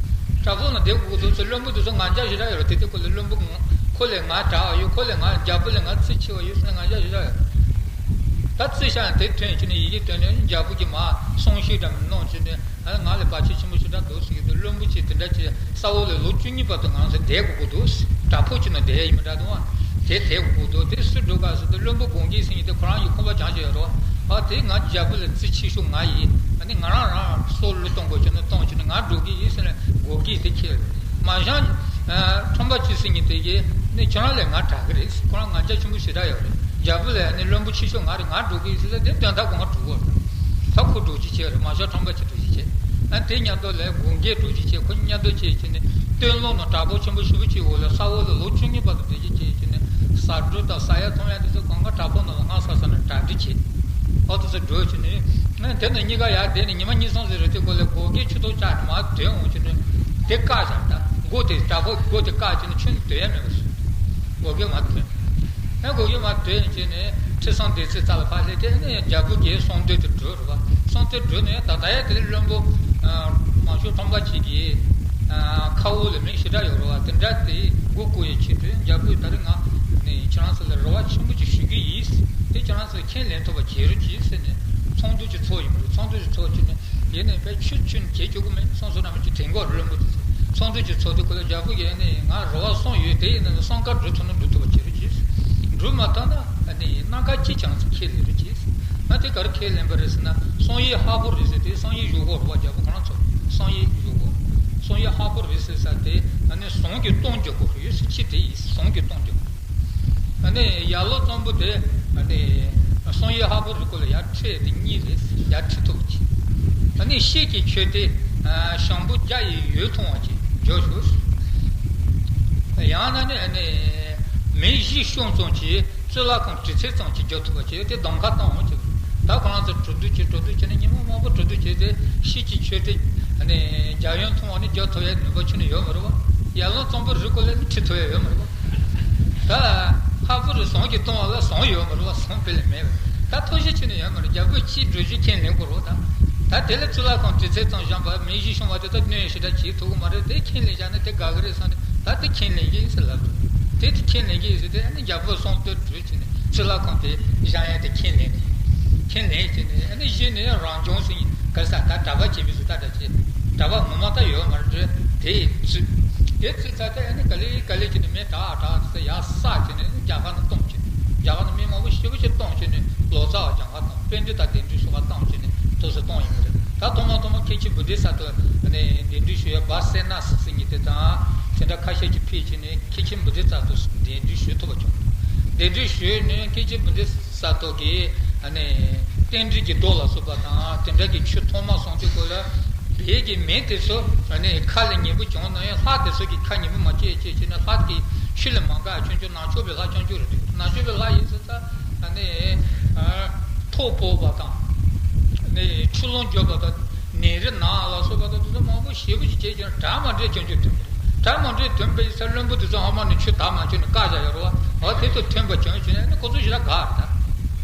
བྲག་ཕུག་ནང་བསྡད་དགོས་ཀྱི་འདུག་ཟེར། བློན་པོ་དེ་ཚོ་ང་རྒྱལ་ཞེ་དྲག་ཡོད་རེད། དེ་དུས་ཁོ་ལ་བློན་པོ་ང་ཁོ་ལས་ང་དྲག་པ་ཡོད། ཁོ་ལས་ང་རྒྱལ་པོ་ལས་ང་ཚད་ཆེ་བ་ཡོད་ཟེར་ན་ང་རྒྱལ་ཞེ་དྲག་ཡོད་རེད། ད་རྩིས་བཞག་ཡང་དེ་ཐོན་ཅིག་ནས་ཡི་གེ་བཏོན་ནས་རྒྱལ་པོ་གིས་མར་གསུང་བཤད་འདྲ་མིན་གནང་ཅིག་ནས། ཨ་ང་ལ་བར་ཆད་ཆེན་པོ་ཞེ་དྲག་འདུག་ཟེར་གྱི་འདུག་བློན་པོ་ཆེ་དེ་འདྲ་ཅིག་ས་འོག་ལ་ལོ་བཅུ་གཉིས་བར་དུ་ང་ཚོ་བསྡད་དགོས་ཀྱི་འདུག་བྲག་ཕུག་ཅིག་ནང་བསྡད་ཡ་ཡིན་པ་འདྲ་འདུག་ཨ། དེ་བསྡད་དགོས་ཀྱི་འདུག་དེ་སུ་འགྲོ་ག་ཟེར་དུས་བློན་པོ་གོ་རྒྱལ་ཟེར་མཁན་དེ་ཁོ་རང་གིས་ཁོ་པ་སྦྱངས་བྱས་ཡོད་རེད་བ། ཨ་དེ་ང་རྒྱལ་པོ་ལས་རྩིས་ཆེ་ཤོས་ང་ཡིན། ཨ་ནི་ང་རང་རང་སྲོག་བློས་གཏོང་དགོས་བྱུང་ན་གཏོང་བྱུང་ན་ང་འགྲོ་གི་ཡིན་ཟེར་ནས་གོ་རྒྱལ་དེ་ཁྱེར། མ་གཞི་ཁྲོམ་པ་ཆེ་ཟེར་མཁན་དེ་གིས་ནི་ཁྱོད་རང་ལས་ང་དྲག་གི་རེད། ཁོ་རང་ང་རྒྱལ་ཆེན་པོ་ཞེ་དྲག་ཡོད་རེད། རྒྱལ་པོ་ལས་ནི་བློན་པོ་ཆེ་ཤོས་ང་རེད། ང་འགྲོ་གི་ཡིན་ཟེར་ཟེར་དེ་དོན་དག་གོ་ང་འགྲོ་གོ་རེད། ད་ཁོ་འགྲོ་རྒྱུ་བྱས་རེད། མ་གཞི་ཁྲོམ་པ་ཆེ་འགྲོ་རྒྱུ་བྱས། ཨ་དེ་མཉམ་དུ་ལས་གོ་རྒྱལ་འགྲོ་རྒྱུ་བྱས། ཁོ་མཉམ་དུ་བྱས་བྱས་ནས་སྟོད་ལུང་ནང་བྲག་ཕུག་ཆེན་པོ་ཞེ་པོ་ཅིག་འོག་ལ་ས་འོག་ལ་ལོ་བཅུ་གཉིས་བར་དུ་བསྡད་རྒྱུ་བྱས་བྱས་ནས་ཟ་འབྲུ་དང་ཟ་ཡ་འཐུང་ཡ་དེ་ཚོ་གང་ག་བྲག་ཕུག་ནང་ལ་ང་ས་ས་ནས་གྲ་སྒྲིག་བྱས། ཨོ་དེ་ཚོ་འགྲོ་བྱས་ནས་ཨ་དེ་ནས་གཉིས་ཀ་ཡར་བསྡད་ནས་ཉི་མ་གཉིས་གསུམ་ཟིག་རེད། དེ་སྐོར་ལ་གོ་རྒྱལ་ཆུ་ཐོག་བཅག་ནས་མར་ཐོན་འོང་བྱས་ནས་དེ་བཀག་བཞག་ད་སྒོ་དེ་བྲག་ཕུག་སྒོ་དེ་བཀག་བྱས་ནས་ཁྱོན་ནས་སྡོད་ཡ་མེད་པ་བཟོས། གོ་རྒྱལ་མར་ཐོན། ཨ་གོ་རྒྱལ་མར་ཐོན་བྱས་ནས་ཁྲི་སྲོང་ལྡེ་བཙན་རྩ་ལ་ཕར་སླེབས་ཏེ་ནས་རྒྱལ་པོ་གིས་གསང་སྟོད་དེ་བྲོས་རེད་བ། གསང་སྟོད་བྲོས་ནས་ད་ད་ཡ་དེ་བློན་པོ་མང་ཤོས་ཁྲོམ་པ་ཅིག་གིས་ཁ་འོག་ལ་མི་ཞེ་དྲག་ཡོད་རེད་བ། དེ་འདྲ་དེ་མགོ་སྐོར་ཡའི་ཆེད་དུ་རྒྱལ་པོས་ད་རེས་ང་ནས་ཁྱེད་རང་ཚོ་ལ་རེ་བ་ཆེན་པོ་ཅིག་ཞུ་གི་ཡིན། དེ་ཁྱེད་རང་ཚོས་ཁས་ལེན་ཐུབ་པ་བྱེད་རོགས་གྱིས་ཟེར་ནས་ཚོགས་འདུ་ཅིག་ཚོགས་ཡིན་པ་རེད། ཚོགས་འདུ་ཅིག་ཚོགས་བྱས་ནས། ཡིན་ནའི་དཔེ་ཆུ་ཆུ་ནས་བྱེད་བཅུག་གི་མེད། སོང་སོང་ར་མ་ཆུ་དྲན་གོ་རུ་ལོན་པོ་དེ་ཚོ་ཚོགས་འདུ་ཅིག་ཚོགས་དུས་ཁོ་ལ་རྒྱལ་པོ་ཡིན་ནའི་ང་རེ་བ་གསུམ་ཡོད། དེ་ཡིན་ན་གསུམ་ཀ་འགྲུབ་ཐུབ་ན་འགྲུབ་ཐུབ་པ་བྱེད་རོགས་གྱིས། འགྲུབ་མ་ཐུབ་ན་ཨ་ནི་སྣ་ཁ་གཅིག་ཀྱང་ཚོ་ཁས་ལེན་རོགས་གྱིས། ང་དེ་གར་ཁས་ལེན་པ་རེད་ཟེར་ན་བསམ་ཡས་ཧ་ཧུ་རི་ཟེར་དེ་བསམ་ཡས་བཞུགས་སྒོ་རེད་བ། རྒྱལ་པོ་ཁོ་རང་ཚོ་བསམ་ཡས་བཞུགས་སྒོ། བསམ་ཡས་ཧ་ཧུ་རི་ཟེར་ས་དེ་ཨ་ནི་ཟངས་ཀྱི་སྟོང་རྒྱག་སྒོ་ཡོད་ས་ཅིག་དེ་ཡིན། ཟངས་ཀྱི་སྟོང་རྒྱག་སྒོ། ཨ་ནི་ཡར་ལུང་གཙང་པོ་དེ་ཨ་ནི་བསམ་ཡས་ཧ་ཧུ་རི་སྐོར་ལ་ཡར་ཁྲི་དེ་གཉིས་རེད། ཡར་ཁྲི་ཐོག་གཅིག་ཨ་ནི་ཤེལ་གྱི་མཆོད་རྟེན་ཞིང་པོ་བརྒྱ་ཡི་ཡུལ་མཐོང་བ་ཅིག་འཇོག་ཞུ། ཡང་ན་ནི་ཨ་ནི་མི་བཞི་བཅུ་ཙམ་གྱིས་གཙུག་ལག་ཁང་དྲུག་ཚད་ཙམ་ཅིག་རྒྱག་ཐུབ་པ་བྱས་ཏེ་གདམ་ཁ་བཏང་འོང་ཅིག་ད་ཁོ་རང་ཚོ་གྲོས་བསྡུར་བྱས་གྲོས་བསྡུར་བྱས་ནས་ཉི་མ་མང་པོ་གྲོས་བསྡུར་བྱས་ཏེ་ཤེལ་གྱི་མཆོད་རྟེན་ཨ་ནི་བརྒྱ་ཡན་མཐོང་བ་ནི་རྒྱག་ཐུབ་ཡ་ནུས་པ་ཁྱོན་ནས་ཡོད་མ་རེད་བ། ཡར་ལུང་གཙང་པོ་རི་སྐོར་ལ་ནི་ཁྲི་ཐོབ་ཡ་ཡོད་མ་རེད་བ། ད་ཧ་ཧུ་རི་ཟངས་ཀྱི་སྟོང་བ་ལ་ཟངས་ཡོད་མ་རེད་བ། ཟངས་དཔེ་ལས་མེད་བས། ད་ཐོག་གཞི་ཁྱོན་ནས་ཡོད་མ་རེད། རྒྱལ་པོས་ཅིག་གྲོས་གཞི་ཁས་ལེན་དགོས་རེད་བ། ད་ད་དེ་ལ་གཙུག་ལག་ཁང་དྲུག་ཚད་ཙམ་བཞེངས་པ་མི་བཞི་བཅུ་བ་དེ་ད་གནོན་ཞེ་དྲག་བྱེད་ཐུབ་ཀྱི་མ་རེད། དེ་ཁས་ལེན་བཞག་ན་དེ་དགའ་གི་རེད་བསམ་ནས་ད་དེ་ཁས་ལེན་གྱི་ཡིན་ཟེར་ལབ་འདུག་དེ་དེ་ཁས་ལེན་གྱི་ཡིན་ཟེར་དེ་ཨ་ནི་རྒྱལ་པོས་གསང་སྟོད་གྲོས་བྱས་ནས་གཙུག་ལག་ཁང་དེ་བཞེངས་ཡ་དེ་ཁས་ལེན་ནས། ཁས་ལེན་བྱས་ནས་ཨ་ནི་གཞི་ནས་རང་བྱུང་ཟེར་གྱི་ག་ས་ད་གྲྭ་པ་བྱས་པའི་བཟོ་ལྟ་འདྲ་བྱས། གྲྭ་པ་ངོ་མ་ད་ཡོད་མ་རེད། དེ་ཚུད། དེ་ཚུད་ཚར་དེ་ཨ་ནི་ག་ལེ་ག་ལེ་བྱས་ནས་མི་དྲག་དྲག་ཚོ་ཡར་བསགས་བྱས་ནས་རྒྱ་གར་ནང་གཏོང་བྱས། རྒྱ་གར་ནང་མི་མང་པོ་ཞེ་པོ་ཅིག་གཏོང་བྱས་ནས་ལོ་ཙཱ་བ་གྱངས་ཁ་བཏང་། པཎྜི་ཏ་གདན་འདྲེན་སོགས་ལ་བཏང་བྱས་ནས་དེ་ཚོ་གཏོང་ཡོད་མ་རེད། ད་ཐོག་མ་ཐོག་མ་མཁན་ཆེན་བྷུ་ཏི་ས་ཏོ་ནས་གདན་འདྲེན་ཞུ་ཡ་བ་སེ་ན་སི་ཟེར་མཁན་དེ་དང་དེ་འདྲ་ཁ་ཤས་ཀྱིས་ཕེབས་བྱས་ནས་མཁན་ཆེན་བྷུ་ཏི་ས་ཏོ་གདན་འདྲེན་ཞུ་ཐུབ་པ་བྱུང་། གདན་འདྲེན་ཞུས་ནས་མཁན་ཆེན་བྷུ་ཏི་ས་ཏོ་གིས་རྟེན་འབྲེལ་གྱི་མདོ་ལ་སོགས་པ་དང་དེ་འདྲ་གི་ཆོས་ཐོག་མ་སོང་དུས་སྐབས་ལ། བོད་ཀྱི་མི་དེ་ཚོ་ཁ་ལ་ཉན་པོ་བྱུང་ན་ཡང་ལྷ་དེ་ཚོ་གིས་ཁ་ཉན་པོ་མ་བྱེད་ཅེས་བྱས་ན་ལྷ་དེ་ཆོས་ལ་མ་དགའ་ཆུང་ཆུང་ནང་ཆོས་པའི་ལྷ་ཆུང་ཆུང་རེད་འདུག་ནང་ཆོས་པའི་ལྷ་ཡིན་ཟེར་ཙང་ནི་ཐོག་ཕོག་པ་དང་། ནི་ཆུ་ལོང་འཇོག་པ་དང་ནད་རིགས་ན་ལ་སོགས་པ་དང་དེ་ཚོ་མང་པོ་ཞེ་པོ་ཅིག་བྱས་ཀྱང་གྲ་མ་འགྲིག་ཆུང་ཆུང་དོན་པ་རེད། གྲ་མ་འགྲིག་དོན་པའི་ས་བློན་པོ་དེ་ཚོ་ཧ་མ་ནི་ཆུ་དག་མ་ཆུ་ནི་བཀག་བཞག་ཡོད་རེད་བ། འོ་དེ་ཚོ་ཐོན་པ་བྱུང་བྱུང་ནས་ནི་ཁོ་ཚོ་ཞེ་དྲག་དགའ་རེད་ད།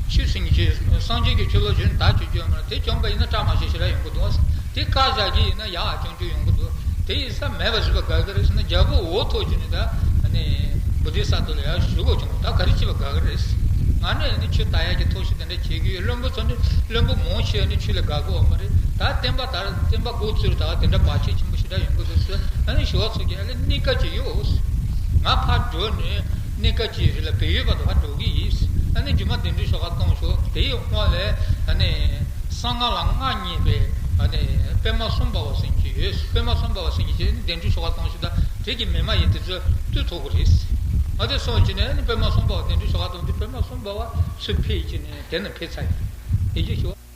ཆོས་སེང་གེ་སངས་རྒྱས་ཀྱི་ཆོས་ལུགས་གཞན་དག་ཆོས་སྐྱོན་མ་རེད། དེ་བྱུང་པ་ཡིན་ན་སྐྲག་མ་བྱེད་ཞེ་དྲག་ཡོང་གི་འདུག་དེ་བཀག་བཞག་གི་ཡིན་ན་ཡག་ཆུང་ཆུང་ཡོང་གི་འདུག་དེ་ཡིན་ས་མེད་པ་བཟོས་པ་དགའ་གི་རེད་ཟེར་ན་རྒྱལ་པོ་འོ་ཐོག་ཅིག་ནས་ད་ནི་བུ་དེ་ས་ཐོག་ལ་ཡར་ཞུ་དགོས་བྱུང་། ད་ག་རེ་བྱེད་པ་དགའ་གི་རེད། ང་ནི་ནི་ཆོས་ལྟ་ཡག་གི་ཐོག་ཤིག་དེ་འདྲ་བྱེད་ཀྱི་ཡོད། བློན་པོ་ཚོ་ནི་བློན་པོ་མང་ཆེ་བ་ནི་ཆོས་ལ་དགའ་གི་ཡོད་མ་རེད། ད་བསྟན་པ་དར་བསྟན་པ་འགོ་བཙུགས་ད་བསྟན་པ་བར་ཆད་ཆེན་པོ་ཞེ་དྲག་ཡོང་གི་འདུག་ཟེར། ཨ་ནི་ཞུ་བ་ཚོ་གི་ཨ་ལེ་གནས་སྐབས་ཅིག་ཡོད། ང་ཕར་འགྲོ་ནས་གནས་སྐབས་ཅིག་རེད་ལ་བལ་ཡུལ་བར་དུ་ཕར་འགྲོ་གི་ཡིན། ཨ་ནི་རྗེས་མ་གདན་འདྲེན་ཞུ་ག་གཏོང་ཤོག་དེ་ཡི་དབང་ལས་ཨ་ནི་གསང་སྔགས་ལ་མངའ་བརྙེས་པའི་ཨ་ནི་པདྨ་སུམ་པ་བ་ཟེར་གྱི་ཡོད། པདྨ་སུམ་པ་བ་ཟེར་གྱི་ཅིག་གདན་འདྲེན་ཞུ་ག་གཏོང་ཤོག་ད་དེ་གི་མི་མ་ཡིན་དེ་ཚོ་བཏུལ་ཐུབ་ཀྱི་རེད། ང་དེ་སོང་བྱས་ནས་ཨ་ནི་པདྨ་སུམ་པ་བ་གདན་འདྲེན་ཞུ་ག་གཏོང་དུས་པདྨ་སུམ་པ་བ་ཚུར་ཕེབས་བྱས་ནས་དེ་ནས་ཕེབས་ཚར་ཡིན། དེ་ཅིག་ཞུ།